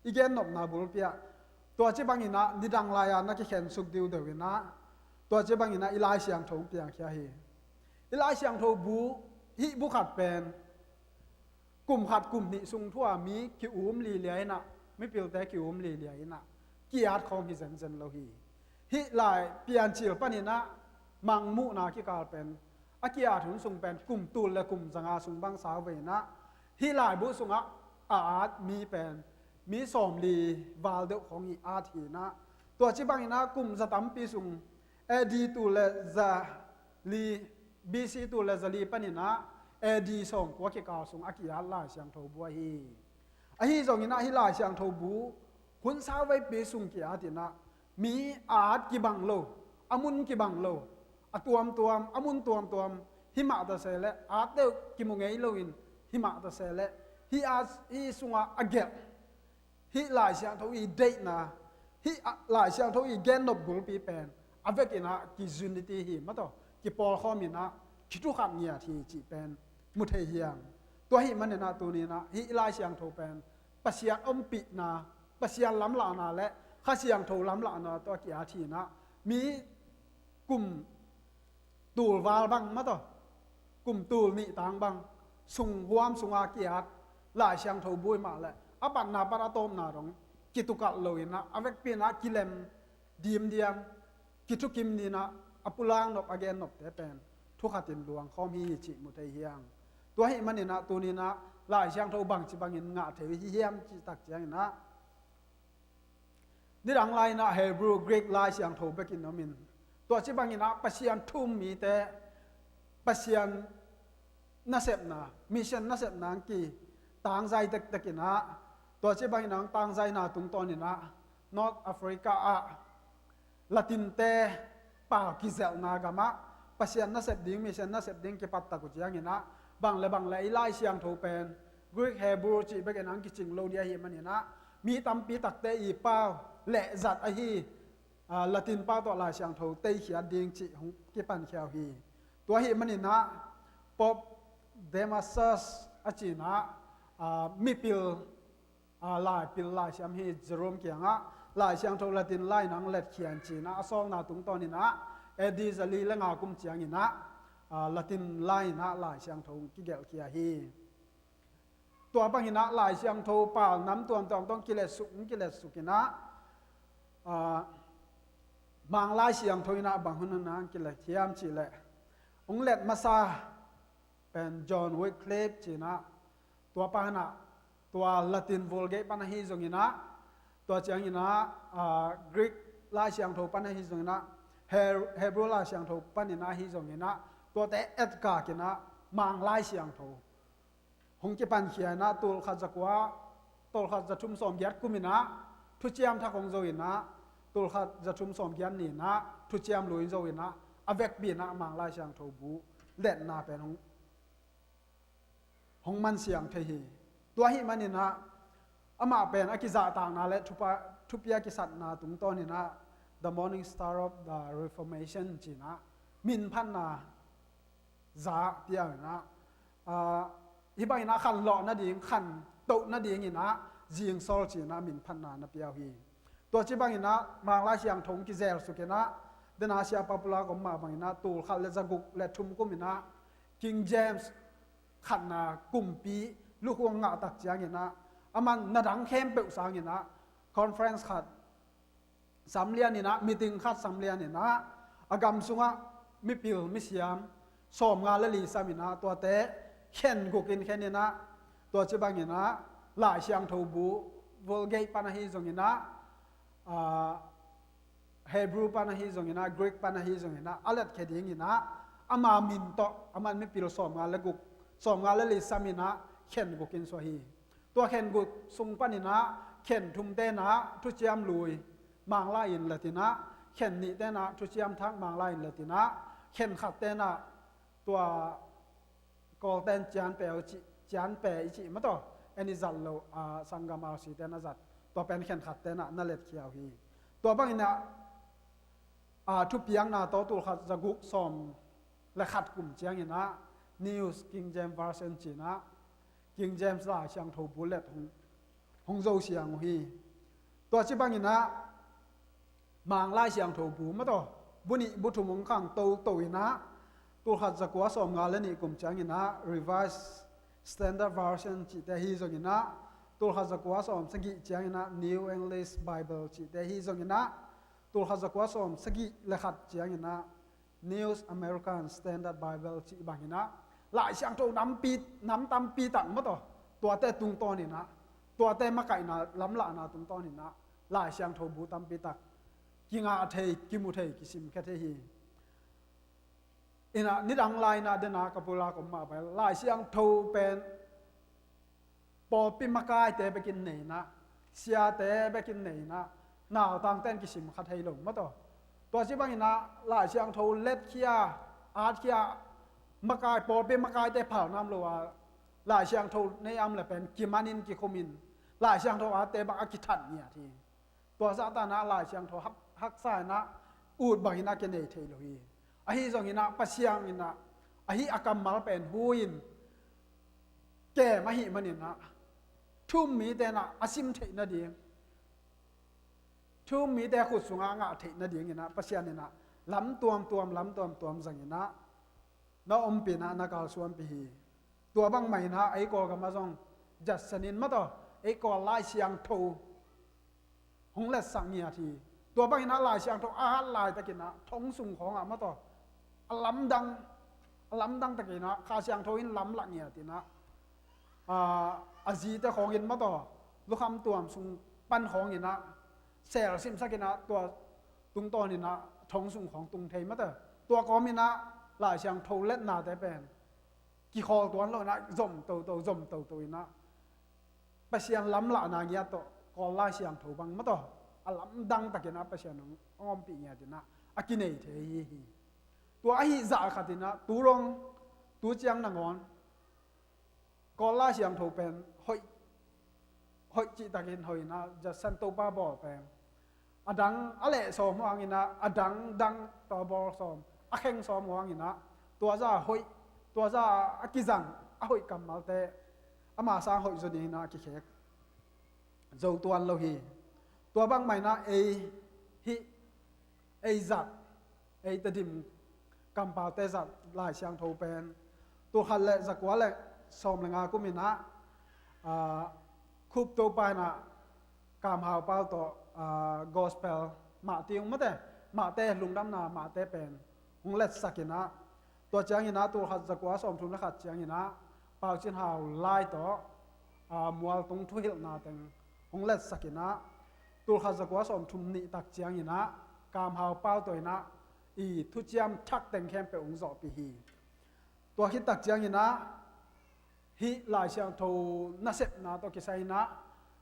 I gennopna bulpi ah tua ci bang inah nidang lai-a na kikhensuk diudeu inah, tua ci bang inah i Lai Siangtho hong piangkhia hi. I Lai Siangtho bu, hih bu khat pen kum khat kum nih sung thu a mi ki-um lilia inah, mipilte ki-um lilia inah ki-at khawm hi zenzen lo hi. Hih lai Piancil pan inah mangmuhna kikal pen a ki-at hun sung pen kum tul le kum zanga sung bang sau ve inah, hih laibu sungah a at mi pen mi sawmli val deuh khawng i at hi inah, tua ci bang inah kum za tampi sung, A D tul le za li, B C tul le zali panin ah A D sawmkua kikal sung a ki-at Lai Siangtho bu ahi. Ahi zongin ah hih Lai Siangtho bu hun sauveipi sung ki-at in ah mi at kibang lo, a mun kibang lo, a tuamtuam, a mun tuamtuam himah ta se leh, at deuh kimu ngei loin himah ta se leh, hih at, hih sungah a gelh, hih Lai Siangtho i deihna, hih a, Lai Siangtho i gennop bulpi pen a vekin ah ki-unity hi, mataw, kipawlkhawm in ah kithukhat ngiat hi cih pen mu thei hi hang. Tua ahih manin ah tuni-in ah hih Lai Siangtho pen Pasian ompihna, Pasian lamlahna le Kha Siangtho lamlahna tawh a ki-at hi in ah, mi kum tul val bang, mataw, kum tul nih tang bang sung, huam sunga ki-at Lai Siangtho bu hi mah leh, a patna pan a tawpna dong kitukalh loin ah, a vekpi in ah kilem dimdiam, kithukim ni in ah, a pulak nop, a gennopte pen thukhatin luangkhawm hi cih mu thei hi hang. Tua ahih manin ah tuni-in ah Lai Siangtho bangci bangin ngah thei uh hi hiam cih tak ciangin ah, nidang lai-in ah Hebrew, Greek Lai Siangtho bekin om in, tua ci bangin ah Pasian thu-um mite Pasian nasepna, mission nasepna ang kitangzai tektek in ah, tua ci bangin ang tangzaina tungtawnin ah North Africa ah Latin-te pau kizelhna gamah Pasian nasep ding, mission nasep ding kipattak uh ciangin ah, bang le bang le i Lai Siangtho pen Greek, Hebrew cih bekin ang kicing lo ding ahih manin ah, mi tampi takte i pau lehzat ahi, aa, Latin pau tawh Lai Siangtho teikhiat ding cih hong kipankhia uh hi. Tua ahih manin ah Pope Damasus a ci-in ah, aa, mipil, aa, laipil laisiam hi Jerome kiangah Lai Siangtho Latin lai-in ang letkhia in ci-in ah, a sawlna tungtawnin ah A D zali le nga kum ciangin ah, aa, Latin lai-in ah Lai Siangtho hong kigelhkhia hi. Tua bangin ah Lai Siangtho pau nam tuamtuam tawh kiletsuk, kiletsuk in ah, aa, Mang Lai Siangtho in ah bang hun hun ah kilet hiam cih leh, hong let masa pen John Wycliffe ci-in ah, tua pa in ah, tua Latin Vulgate pan ahi zongin ah, tua ciangin ah, aa, Greek Lai Siangtho pan ahi zongin ah, He-, Hebrew Lai Siangtho panin ah ahi zongin ah, tuate etkak in ah Mang Lai Siangtho hong kipankhia in ah, tul khat za kua, tul khat za thum sawmgiat kum in ah Thuciam Thak hong zo in ah, tul khat za thum sawmgiat ni in ah Thuciam Lui zo in ah, a vekpi in ah Mang Lai Siangtho bu letna pen hong, hong mansiang thei hi. Tua ahih manin ah amah pen a kizahtakna le thupa-, thupi a kisatna tungtawnin ah The Morning Star of the Reformation ci-in ah minphatna za pia uh in ah, aa, hih bangin ah khanlawh nading, khantoh nadingin ah zingsawl ci-in ah minphatna na pia uh hi. Tua ci bangin ah Mang Lai Siangtho hong kizelsuk in ah, dena sia papula gom mah bangin ah tul khat le za guk le thum kum in ah King James khatna kumpi lukhu hong ngah tak ciangin ah, aman na dang khempeuh sangin ah conference khat sam lian in ah, meeting khat sam lian in ah, a gam sungah mipil misiam sawmnga le li sam in ah, tuate khen guk in khen in ah, tua ci bangin ah Lai Siangtho bu Vulgate pan ahi zongin ah, aa, Hebrew pan ahi zongin ah, Greek pan ahi zongin ah, a letkhia dingin ah, ama min tawh, aman mipil sawmnga le guk, sawmnga le li sam in ah, khen guk in suah hi. Tua khen guk sung panin ah, khen thumte in ah Thuciam Lui Mang Lai-in let in ah, khen nihte in ah Thuciam Thak Mang Lai-in let in ah, khen khatte in ah, tua Kawlten cianpe uh cih, cianpe i cih mataw, en i zat loh, aa, sanggam R C ten a zat, tua pen khen khatte in ah na letkhia uh hi. Tua bangin ah, aa, thupiakna tawh tul khat za guk sawm le khat kum ciangin ah New King James Version ci-in ah King James Lai Siangtho bu let hong, hong zo siang uh hi. Tua ci bangin ah Mang Lai Siangtho bu mataw, bu nih bu thum hong khang toto in ah, tul khat za kua sawmnga le nih kum ciangin ah Revised Standard Version cihte hi zongin ah, tul khat za kua sawm sagih ciangin ah New English Bible cihte hi zongin ah, tul khat za kua sawm sagih le khat ciangin ah New American Standard Bible cih bangin ah, Lai Siangtho nampi, nam tampi tak mataw, tuate tungtawnin ah, tuate makaihna lamlahna tungtawnin ah Lai Siangtho bu tampi tak kingah thei, kimu thei, kisimkhia thei hi. Inah nidang lai inah dena ka pulak om mah pai Lai Siangtho pen pawlpi makaite bekin nei inah, siate bekin nei inah, nautangte in kisim kha thei lo mataw. Tua ci bang inah Lai Siangtho letkhia, atkhia, makai, pawlpi makaite phalna om lo a Lai Siangtho nei a om le pen kimanin kikhumin Lai Siangtho atte bang a kithat ngiat hi. Tua zahta inah Lai Siangtho hak, haksa inah ut bang inah kinei thei lo hi. Ahi zong inah Pasian inah ahi a kammal pen hu in kem ahih man inah thu-um mite inah a sim theih nading, thu-um mite khut sungah a ngah theih nading inah Pasian inah lam tuamtuam, lam tuamtuam zang inah na ompih inah na kalsuanpih hi. Tua bangmah inah ei Kawlgam ah zong zatsan in mataw, ei Kawl Lai Siangtho hong letsak ngiat hi. Tua bang inah Lai Siangtho a hat laitakin ah thong sung khawngah mataw, a lamdang, a lamdang takin ah Kha Siangtho in lamlak ngiat inah, a, a zite khawngin mataw, lukham tuam sung pan khawngin ah sel simsak inah tua tungtawn inah thong sung khawng tung thei mataw. Tua kawm inah Lai Siangtho letnate pen kikhawl tuan lo inah zom toto, zom toto inah Pasian lamlahna ngiat tawh Kawl Lai Siangtho bang mataw a lamdang takin ah Pasian hong, hong ompih ngiat inah a kinei thei hi hi. Tua ahi zah khat inah tu rong, tu ciang nangawn Kawl Lai Siangtho pen hoih, hoih cihtakin hoih inah zatsan, Topa bawl pen a dang a leh sawm uh hang inah, a dang dang tua bawl sawm, a kheng sawm uh hang inah, tua zah hoih, tua zah a kizang a hoih kammalte ama sang hoih zaw ding inah kikhek zo tuan lo hi. Tua bangmah inah ei hih, ei zat, ei Tedim kampaute zat Lai Siangtho pen tulkhat le zakua le sawm le nga kum inah, a, Khup Topa inah Kam Hau Pau tawh, a, gospel Matthew mate, Matthai lungdamna Matthai pen hong letsak inah, tua ciang inah tulkhat zakua sawmthum le khat ciang inah Pau Cin Hau Lai tawh, a, Mualtung thuhilhna teng hong letsak inah, tulkhat zakua sawmthum nih tak ciang inah Kam Hau Pau tawh inah i thuciam thak teng khempeuh hong zawhpih hi. Tua khit tak ciang inah hih Lai Siangtho nasepna tawh kisai inah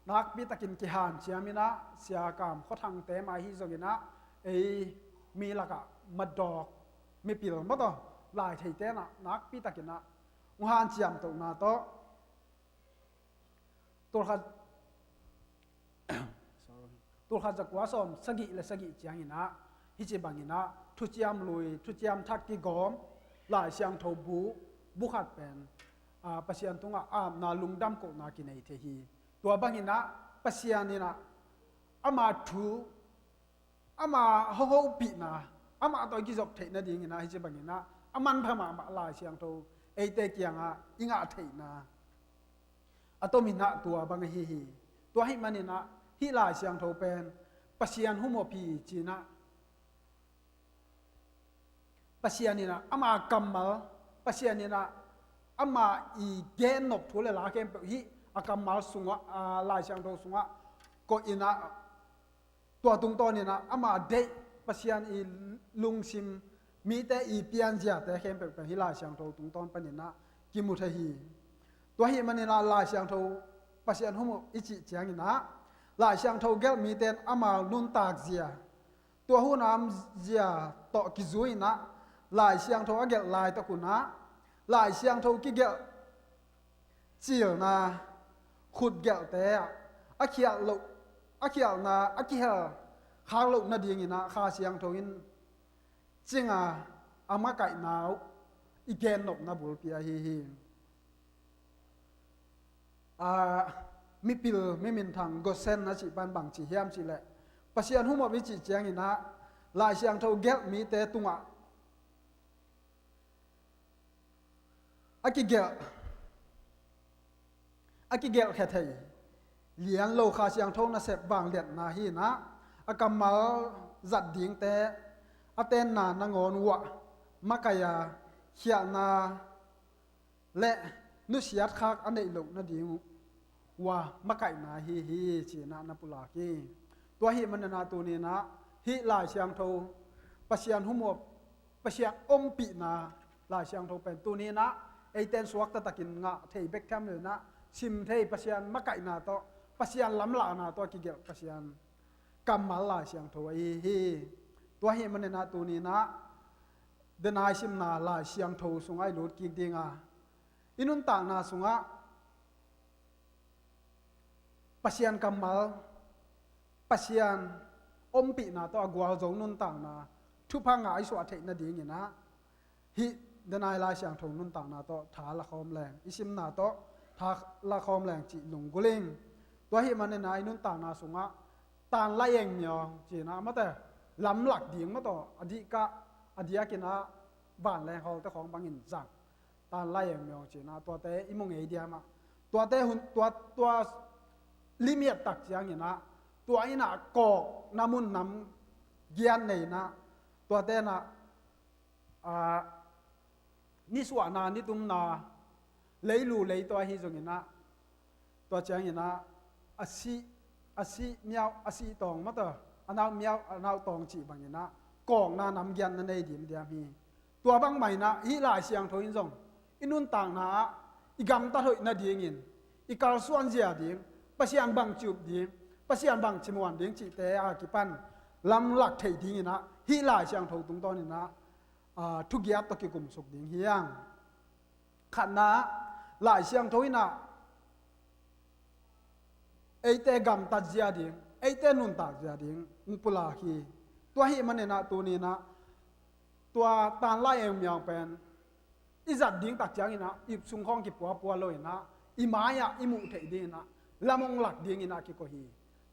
nakpi takin kihanciam inah Sia Kam Khaw Thangte mah ahi zong inah ei mi lakah madawk, mipil mataw, Lai theite inah nakpi takin ah hong hanciam tohna tawh tulkhat, sorry, tulkhat zakua sawm sagih le sagih ciang inah hih ci bang inah thuciam lui, thuciam thak kigawm Lai Siangtho bu, bu khat pen, a, Pasian tungah apna lungdam kohna kinei thei hi. Tua bang inah Pasian inah ama thu, ama hong hopihna, amah tawh i kizop theih nading inah hih ci bang inah a manpha mahmah Lai Siangtho eite kiangah i ngah theihna a tom inah tua bang ahi hi. Tua ahih man inah hih Lai Siangtho pen Pasian humop hi ci inah, Pasian inah ama kammal, Pasian inah ama i gennop thu le la khempeuh hih a kammal sungah, a, Lai Siangtho sungah koih inah, tua tungtawn inah ama deih, Pasian i lungsim, mite i pianziate khempeuh pen hih Lai Siangtho tungtawn pan inah kimu thei hi. Tua ahih man inah Lai Siangtho Pasian humop i cih ciang inah Lai Siangtho gelh mite in amau nuntak zia, tua hun a om zia tawh kizui inah Lai Siangtho a gelh laitak un ah Lai Siangtho kigelh cilna khutgelhte ah a khialh loh, a khialhna a kihel khak loh nading inah Kha Siangtho in cing a, a makaihna uh i gennopna bulpi ahi hi. A, mipil, mi minthang, Goshen a cih pan bang ci hiam cih leh Pasian humop i cih ciang inah Lai Siangtho gelh mite tungah a kigelh, a kigelhkhia thei lian lo Kha Siangtho nasep vangliatna hi inah a kammal zat dingte a tenna nangawn uh ah makaih a, khialhna le nusiat khak a neih loh nading uh ah makaihna hi hi ci inah na pulak hi. Tua ahih man inah tuni inah hih Lai Siangtho Pasian humop, Pasian ompihna Lai Siangtho pen tuni-in ah eite in suakta takin ngah thei bek tham lo-in ah, sim thei Pasian makaihna tawh, Pasian lamlahna tawh a kigelh Pasian kammal Lai Siangtho ahi hi. Tua ahih manin ah tuni-in ah denai simna Lai Siangtho sungah i lut kik ding a, i nuntakna sungah Pasian kammal, Pasian ompihna tawh a gualzo nuntakna thupha ngah i suah theih nadingin ah, hih denai Lai Siangtho nuntakna tawh tha la khawm leng, i simna tawh tha la khawm leng cih lunggulh ing. Tua ahih manin ah i nuntakna sungah tanlai eng miawng ci-in ah, mate, lamlak ding mataw, a dihkah, a diakin ah vanleng hawlte khawng bangin zang. Tanlai eng miawng ci-in ah tuate i mu ngei diam ah, tuate hun, tua, tua limit tak ciangin ah, tua in ah kawkna mun nam giat nei-in ah, tuate in ah, aa, nisuahna, nitumna, leilu leitaw ahi zongin ah, tua ciangin ah, a sih, a sih miau, a sih tawng mataw, a nau miau, a nau tawng cih bangin ah kawkna nam giat na nei dimdiam hi. Tua bangmah in ah hih Lai Siangtho in zong i nuntakna ah i gamtat hoih nadingin, i kalsuan zia ding, Pasian bangci up ding, Pasian bangci muan ding cihte a kipan lamlak theih dingin ah hih Lai Siangtho tungtawnin ah, aa, thugiat tawh kikumsuk ding hi hang. Khatna ah, Lai Siangtho in ah eite gamtat zia ding, eite nuntak zia ding hong pulak hi. Tua ahih manin ah tuni-in ah tua tanlai eng miawng pen i zat ding tak ciangin ah i ip sung khawng kipuapua lo-in ah, i mai-ah i muh theih dingin ah lam hong lak dingin ah kikoih hi.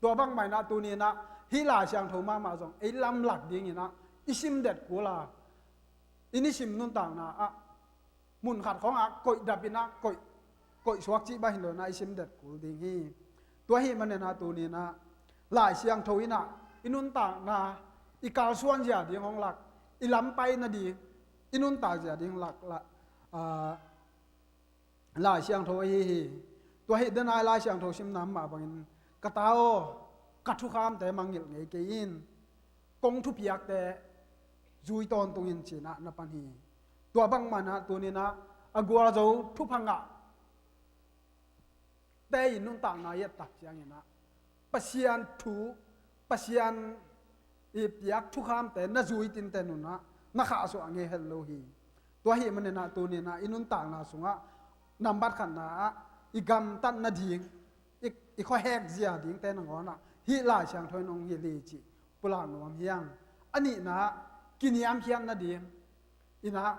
Tua bangmah in ah tuni-in ah hih Lai Siangtho mahmah zong ei lamlak dingin ah i sim det kul a, i nisim nuntakna ah mun khat khawngah koih dap in ah, koih, koih suak cih bang hi lo-in ah i sim det kul ding hi. Tua ahih manin ah tuni-in ah Lai Siangtho in ah i nuntakna, i kalsuan zia ding hong lak, i lampai nading, i nuntak zia ding hong lak, la, aa, Lai Siangtho ahi hi. Tua hi, denai Lai Siangtho simna mah bangin, ka ta aw, ka thukhamte mangngilh ngei kei in, kong thupiakte zui tawntung in ci-in ah na pan hi. Tua bangmah in ah tuni-in ah a gualzo thupha ngahte in nuntakna i et tak ciangin ah Pasian thu, Pasian i piak thukhamte na zui tinte nunah na khahsuah ngei het lo hi. Tua ahih manin ah tuni-in ah i nuntakna sungah nambat khatna ah i gamtat nading, i, i khuahek zia dingte nangawn ah hih Lai Siangtho in hong hilh hi cih pulak nuam hi hang. A nihna ah kiniamkhiat nading in ah,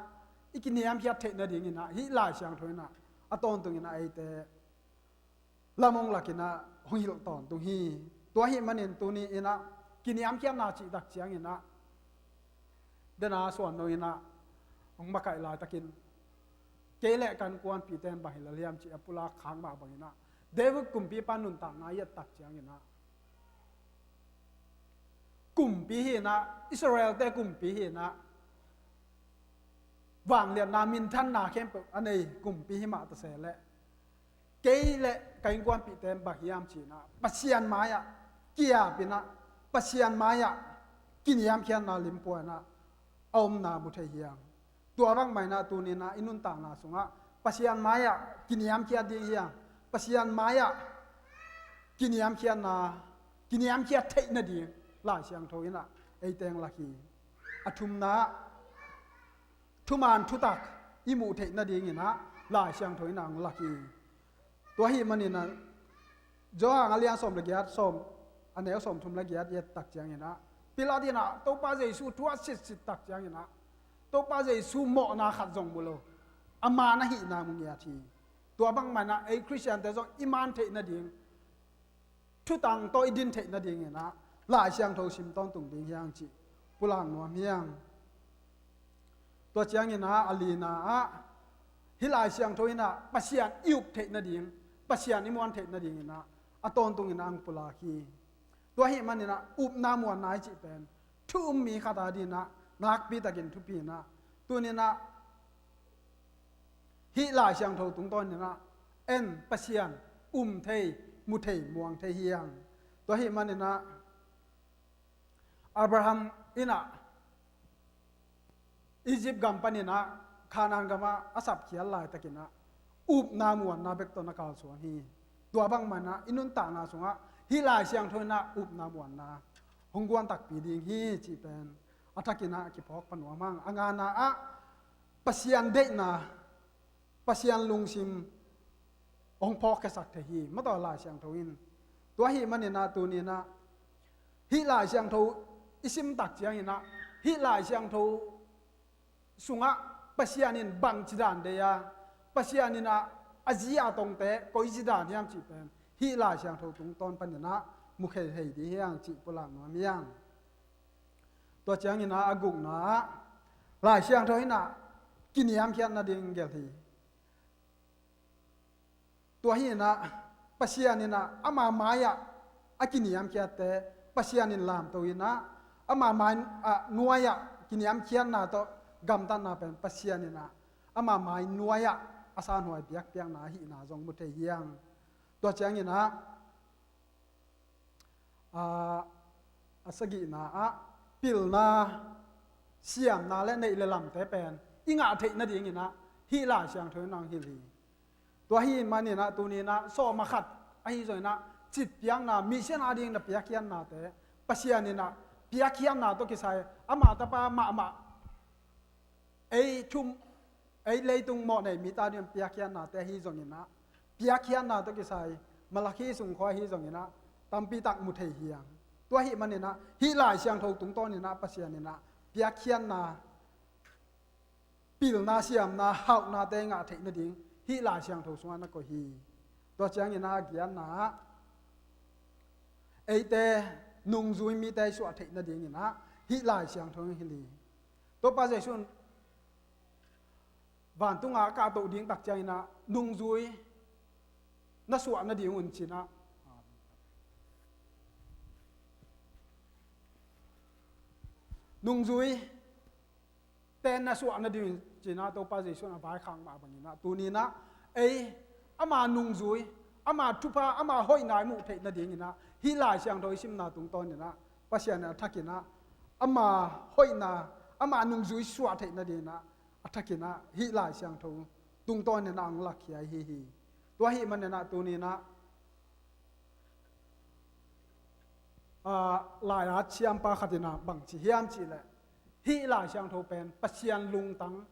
i kiniamkhiat theih nadingin ah hih Lai Siangtho in ah a tawntungin ah eite lam hong lakin ah hong hilh tawntung hi. Tua ahih manin tuni-in ah kiniamkhiatna cih tak ciangin ah, dena suan lo-in ah hong makaih laitakin, kei le ka innkuanpihte in bang hi lel hiam cih a pulak khak mah bangin ah, David kumpipa nuntakna i et tak ciangin ah, kumpi hi-in ah, Israel-te kumpi hi-in ah, vangliatna, minthanna khempeuh a nei kumpi hi mah ta se leh, kei le ka innkuanpihte in bang hiam ci-in ah Pasian mai-ah ki-ap in ah, Pasian mai-ah kiniamkhiatna lim pua in ah a omna mu thei hi hang. Tua bangmah in ah tuni-in ah i nuntakna sungah Pasian mai-ah kiniamkhiat ding hi hang. Pasian mai-ah kiniamkhiatna, kiniamkhiat theih nading Lai Siangtho in ah eite hong lak hi. A thumna ah, thuman thutak i muh theih nadingin ah Lai Siangtho in ah hong lak hi. Tua ahih manin ah, Johan a lian sawm le giat, sawm, a neu sawmthum le giat i et tak ciangin ah, Pilat in ah Topa Jesu thu a sitsit tak ciangin ah, Topa Jesu mawhna khat zong mu lo, a man ahihna mu ngiat hi. Tua bangmah in ah ei Khristiante zong i man theih nading, thutang tawh i din theih nadingin ah Lai Siangtho sim tawntung ding hi hang cih pulak nuam hi hang. Tua ciangin ah a lina ah, hih Lai Siangtho in ah Pasian i up theih nading, Pasian i muan theih nadingin ah a tawntungin ah hong pulak hi. Tua ahih manin ah upna muanna i cih pen thu um mi khat adingin ah nakpi takin thupi in ah, tuni-in ah hih Lai Siangtho tungtawnin ah en Pasian um thei, mu thei, muang thei hi hang. Tua ahih manin ah Abraham in ah Egypt gam panin ah Khanaan gamah a sapkhial laitakinah upna muanna bek tawh na kalsuan hi. Tua bangmanah i nuntakna sungah hih Lai Siangtho inah upna muanna hong guan takpi ding hi cih pen a thakinah kiphawk panuam hang. A ngana ah Pasian deihna, Pasian lungsim hong phawkkhiasak thei hi, mataw Lai Siangtho in. Tua ahih maninah tuninah hih Lai Siangtho i simtak cianginah hih Lai Siangtho sungah Pasian in bangci dan deih a, Pasian inah a zi a tongte koi zi dan hiam cih pen hih Lai Siangtho tungtawn paninah mukhei hei dih hiang cih pulak nuam hiang. Tua cianginah a gukna ah Lai Siangtho inah kiniamkhiat nading gelh hi. Tua hi inah Pasian inah ama mai-ah a kiniamkhiatte Pasian in lamto inah ama mai, ah, nuai-ah kiniamkhiatna tawh gamtatna pen Pasian inah ama mai nuai-ah a sanhuai piakpiakna ahihna zong mu thei hiang. Tua cianginah a, a sagihna ah pilna, siamna le neih le lamte pen i ngah theih nadinginah hih Lai Siangtho in ang hilh hi. Tua hi maninah tuninah sawm a khat ahi zonginah citpiakna, mission ading na piakkhiatnate Pasian inah piakkhiatna tawh kisai ama tapa mahmah ei thum, ei leitung mawhnei mite ading piakkhiatnate ahi zonginah, piakkhiatna tawh kisai Malakhi sungkhua ahi zonginah tampi tak mu thei hiang. Tua ahih maninah hih Lai Siangtho tungtawninah Pasian inah piakkhiatna, pilna, siamna, hauhnate ngah theih nading hih Lai Siangtho sungah na koih hi. Tua cianginah a giatna ah eite nungzui mite i suah theih nadinginah hih Lai Siangtho in hilh hi. Topa Jesuh in vantunga a kahtoh ding tak cianginah nungzui na suah nading un cinah, nungzui te na suah nading un cinah Topa Jesuh in a vaikhak mah banginah tuninah ei ama nungzui, ama thupha, ama hoihna i muh theih nadinginah hih Lai Siangtho i simna tungtawninah Pasian in a thakinah ama hoihna, ama nungzui suah theih nadinginah a thakinah hih Lai Siangtho tungtawninah ang lakkhia hi hi. Tua ahih maninah tuninah, ah, lai-at siampa khatinah bangci hiam cihleh hih Lai Siangtho pen Pasian lungtang,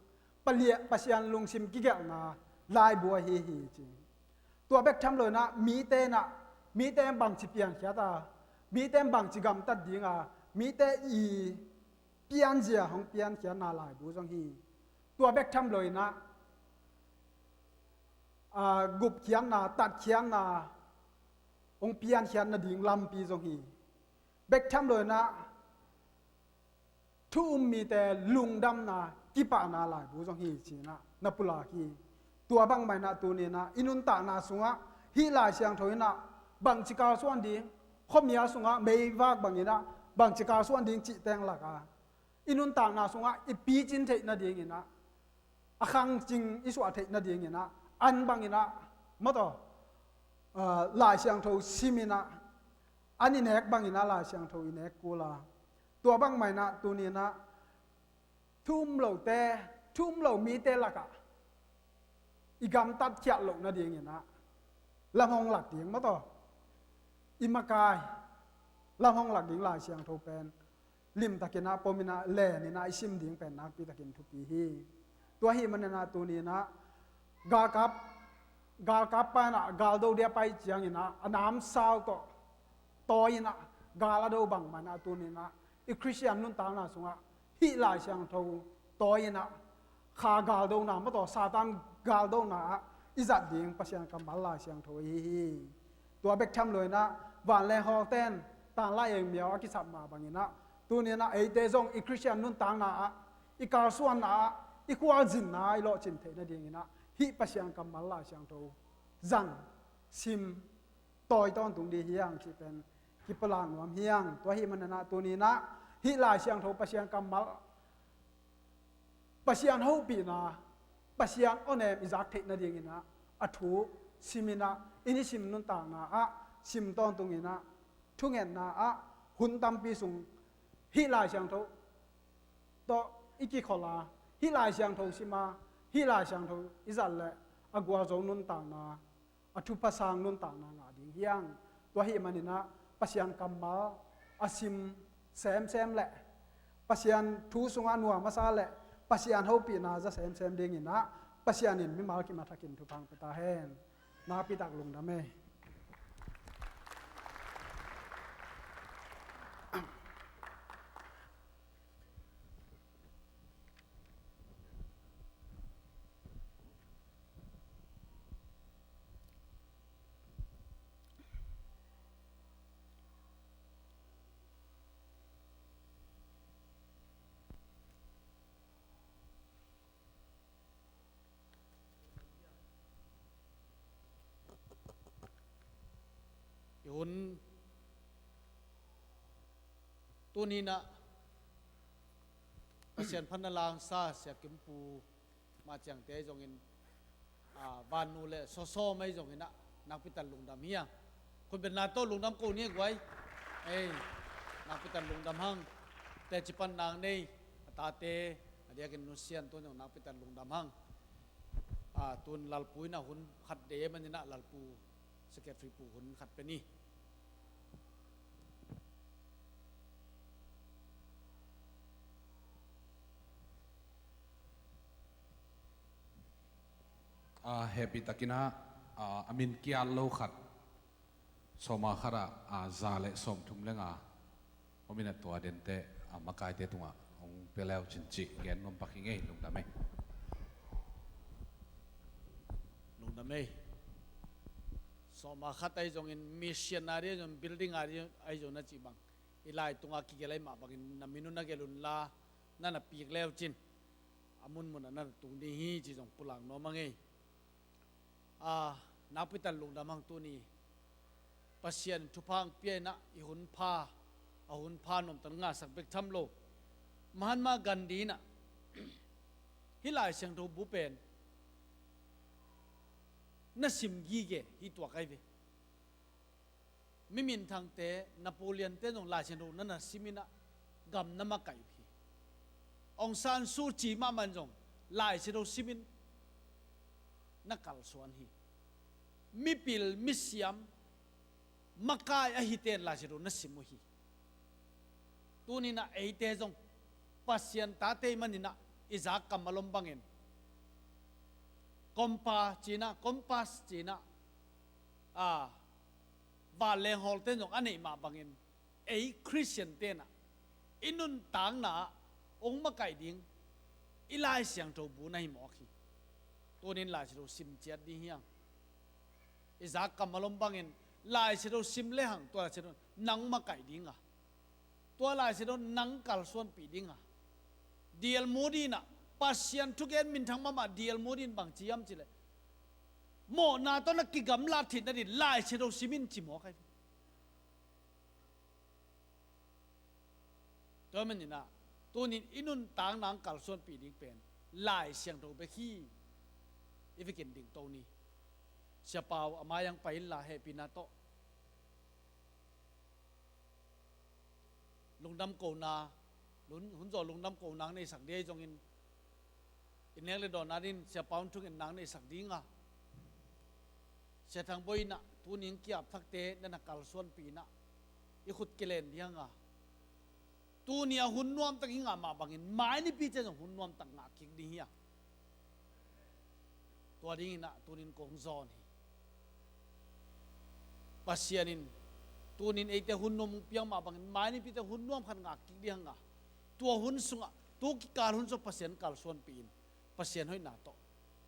Palia-, Pasian lungsim kigelhna laibu ahi hi ci. Tua bek tham loinah mite inah, mite in bangci piankhiat a, mite in bangci gamtat dinga, mite i pianzia hong piankhiatna laibu zong hi. Tua bek tham loinah, ah, gupkhiatna, tatkhiatna hong piankhiat nading lampi zong hi. Bek tham loinah thu um mite lungdamna, kipahna laibu zong hi cinah na pulak hi. Tua bangmahinah tuninah i nuntakna sungah hih Lai Siangtho inah bangci kalsuan ding, khuamial sungah meivak banginah bangci kalsuan ding cih teng laka i nuntakna sungah i picin theih nadinginah, a khangcing i suah theih nadinginah an banginah mataw, ah, Lai Siangtho siminah an i nek banginah Lai Siangtho i nek kula. Tua bangmahinah tuninah thu um lote, thu um lo mite lakah i gamtat khiat loh nadinginah lam hong lak ding mataw, i makai lam hong lak ding Lai Siangtho pen limtakinah pominah leninah i sim ding pen nakpitakin thupi hi. Tua ahih maninah tuninah galkap, galkap pa inah galdo dia pai cianginah a namsau tawh tawi inah gal a do bangmahinah tuninah i Khristian nuntakna sungah hih Lai Siangtho tawi inah kha galdona mataw, Satan galdona ah i zat ding Pasian kammal Lai Siangtho ahi hi. Tua bek tham loinah vanleng hawlten tanglai eng miau a kisap mah banginah tuninah eite zong i Khristian nuntakna ah, i kalsuanna ah, i khualzinna ah i lawhcin theih nadinginah hih Pasian kammal Lai Siangtho zang, sim, tawi tawntung dih hiang cih pen kipulak nuam hiang. Tua ahih maninah tuninah hih Lai Siangtho Pasian kammal, Pasian hopihna, Pasian awnem i zak theih nadinginah a thu siminah i nisim nuntakna ah sim tawntunginah thungetna ah hun tampi sung hih Lai Siangtho tawh i kikholh a, hih Lai Siangtho sim a, Hih Lai Siangtho i zat leh a gualzo nuntakna, a thupha sang nuntakna ngah ding hi hang. Tua ahih maninah Pasian kammal a sim semsem leh Pasian thu sungah nuam a sa leh Pasian hopihna za semsem dinginah Pasian in mimal kim a thakin thupha hong pia ta hen. Nakpitak lungdam ei. I hun tuninah Pasian phatna langsa Sia Kim Pu mah ciangte ahi zongin, a, vannu le sawsawm ahi zonginah nakpitak lungdam hi hang. Khutbetna tawh lungdam ko ni guai. Ei, nakpitak lungdam hang. Teci pan nang nei a tate a diakin nusian tun zong nakpitak lungdam hang. A, tun Lalpu inah hun khat de maninah Lalpu secretary pu hun khat pe ni. A, hehpih takinah, a, a min kiat lo khat, sawma khatah, a, za le sawmthum le nga om inah tua dente, a, makaite tungah hong pia leu cin cih gen nuam pak hi ngei. Lungdam ei. Lungdam ei. Sawma khat ahi zongin missionary ahi zongin building ari ahi zongin a cih bang i lai tungah kigelh ahi mah bangin na min uh na gelh unla na na pik leu cin a munmunah na na tung ding hi ci zong pulak nuam a ngei. A, nakpitak lungdam hang tuni Pasian thupha hong pia inah i hun pha, a hun pha nuamtak ngahsak bek tham lo Mahatma Gandhi inah hih Lai Siangtho bu pen na sim gige hi tuak ahi ve. Mi minthangte, Napoleon te zong Lai Siangtho na na siminah gam na makaih uh hi. Aung San Suu Kyi mahmah in zong Lai Siangtho simin na kalsuan hi. Mipil, misiam, makai ahite in Lai Siangtho na sim uh hi. Tuninah eite zong Pasian tate maninah i zak kammal om bangin kompa cinah, kompas cinah, a, vanleng hawlte zong a neih mah bangin ei Khristian tenah i nuntakna ah hong makaih ding i Lai Siangtho bu na hi mawk hi. Tunin Lai Siangtho sim ciat ding hi hang. I zak kammal om bangin Lai Siangtho sim lehang tua Lai Siangtho nang makaih ding a, tua Lai Siangtho nang kalsuanpih ding a, D L Moody inah Pasian thugen minthang mahmah D L Moody in bang ci hiam cileh mawhna tawh na kigamlat theihna ding Lai Siangtho sim in ci mawk ahi. Tua maninah tunin i nuntakna hong kalsuanpih ding pen Lai Siangtho bek hi. I vekin dingto ni. Sia Pau a mai-ah pai inla hehpihna tawh lungdam kona, hun, hun zawh lungdam kona hong neisak ding ahi zongin i nek le dawn adingin Sia Pau in thungetna hong neisak ding a, Sia Thang Bawi inah tuni hong kiap thakte na na kalsuanpih inah i khut kilen ding a, tuni a hun nuamtak i ngah mah bangin mai nipi ciang zong hun nuamtak ngah kik ding hi a, tua dinginah tunin kong zawn hi. Pasian in tunin eite hun nuam hong piak mah bangin mai nipi ciang hun nuam khat ngah kik ding a, tua hun sungah tu kikal hun sungah Pasian kalsuanpih in Pasian hoihna tawh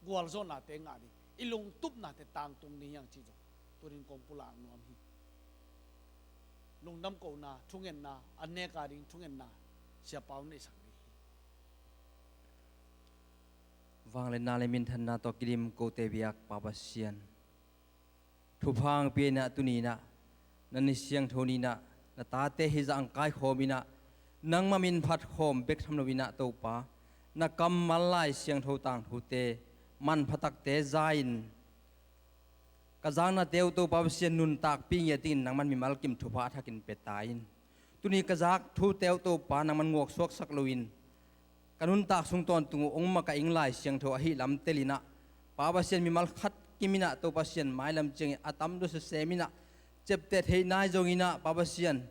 gualzawhnate ngah ding, i lungtupnate tangtung ding hi hang ci zong tunin kong pulak nuam hi. Lungdam kona, thungetna, an nek ading thungetna Sia Pau in neisak ding hi. Vangliatna le minthanna tawh kidim kote biak Pa Pasian, thupha hong pia inah tuni inah na ni siangtho ni inah na tate hizah hong kaikhawm inah nangmah min phatkhawm bek tham lo inah Topa, na kammal Lai Siangtho tangthute manphatakte za-in ka zaknate uh Topa Pasian nuntakpih ngiat dingin nangman mimal kim thupha a thakin pia ta in. Tuni ka zak thute uh Topa nangman nguaksuaksak loin ka nuntak sung tawntung uh hong makaih Lai Siangtho ahi lam telinah, Pa Pasian, mimal khat kiminah Topa Pasian mailam ciangin a tamzaw sasem inah, ciapteh theih nai zonginah, Pa Pasian,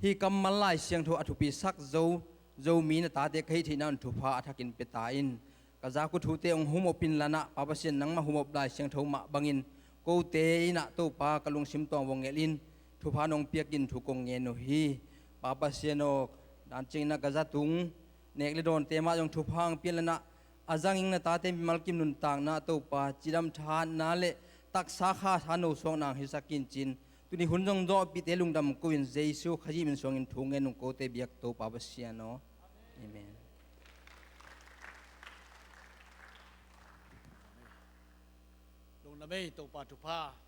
hih kammal Lai Siangtho a thupisak zo, Zomi na tate ka hih theihna un thupha a thakin pia ta in. Ka zak uh thute hong humop inlanah, Pa Pasian, nangmah humop Lai Siangtho mah bangin kote inah Topa ka lungsim tawng vong ngelh in, thupha nong piakin thu kong ngen uh hi. Pa Pasian aw, dan cianginah ka zat ung, nek le dawnte mah zong thupha hong pianlanah, a zanging na tate mimal kim nuntakna Topa, cidam thahatna le taksa khasa no suakna hong hisak in cin. Tuni hun zong zawhpihte lungdam ko in Jesu Khazih min suangin thu ngen ung kote biak Topa Pasian aw. Amen. Lungdam ei, Topa thupha.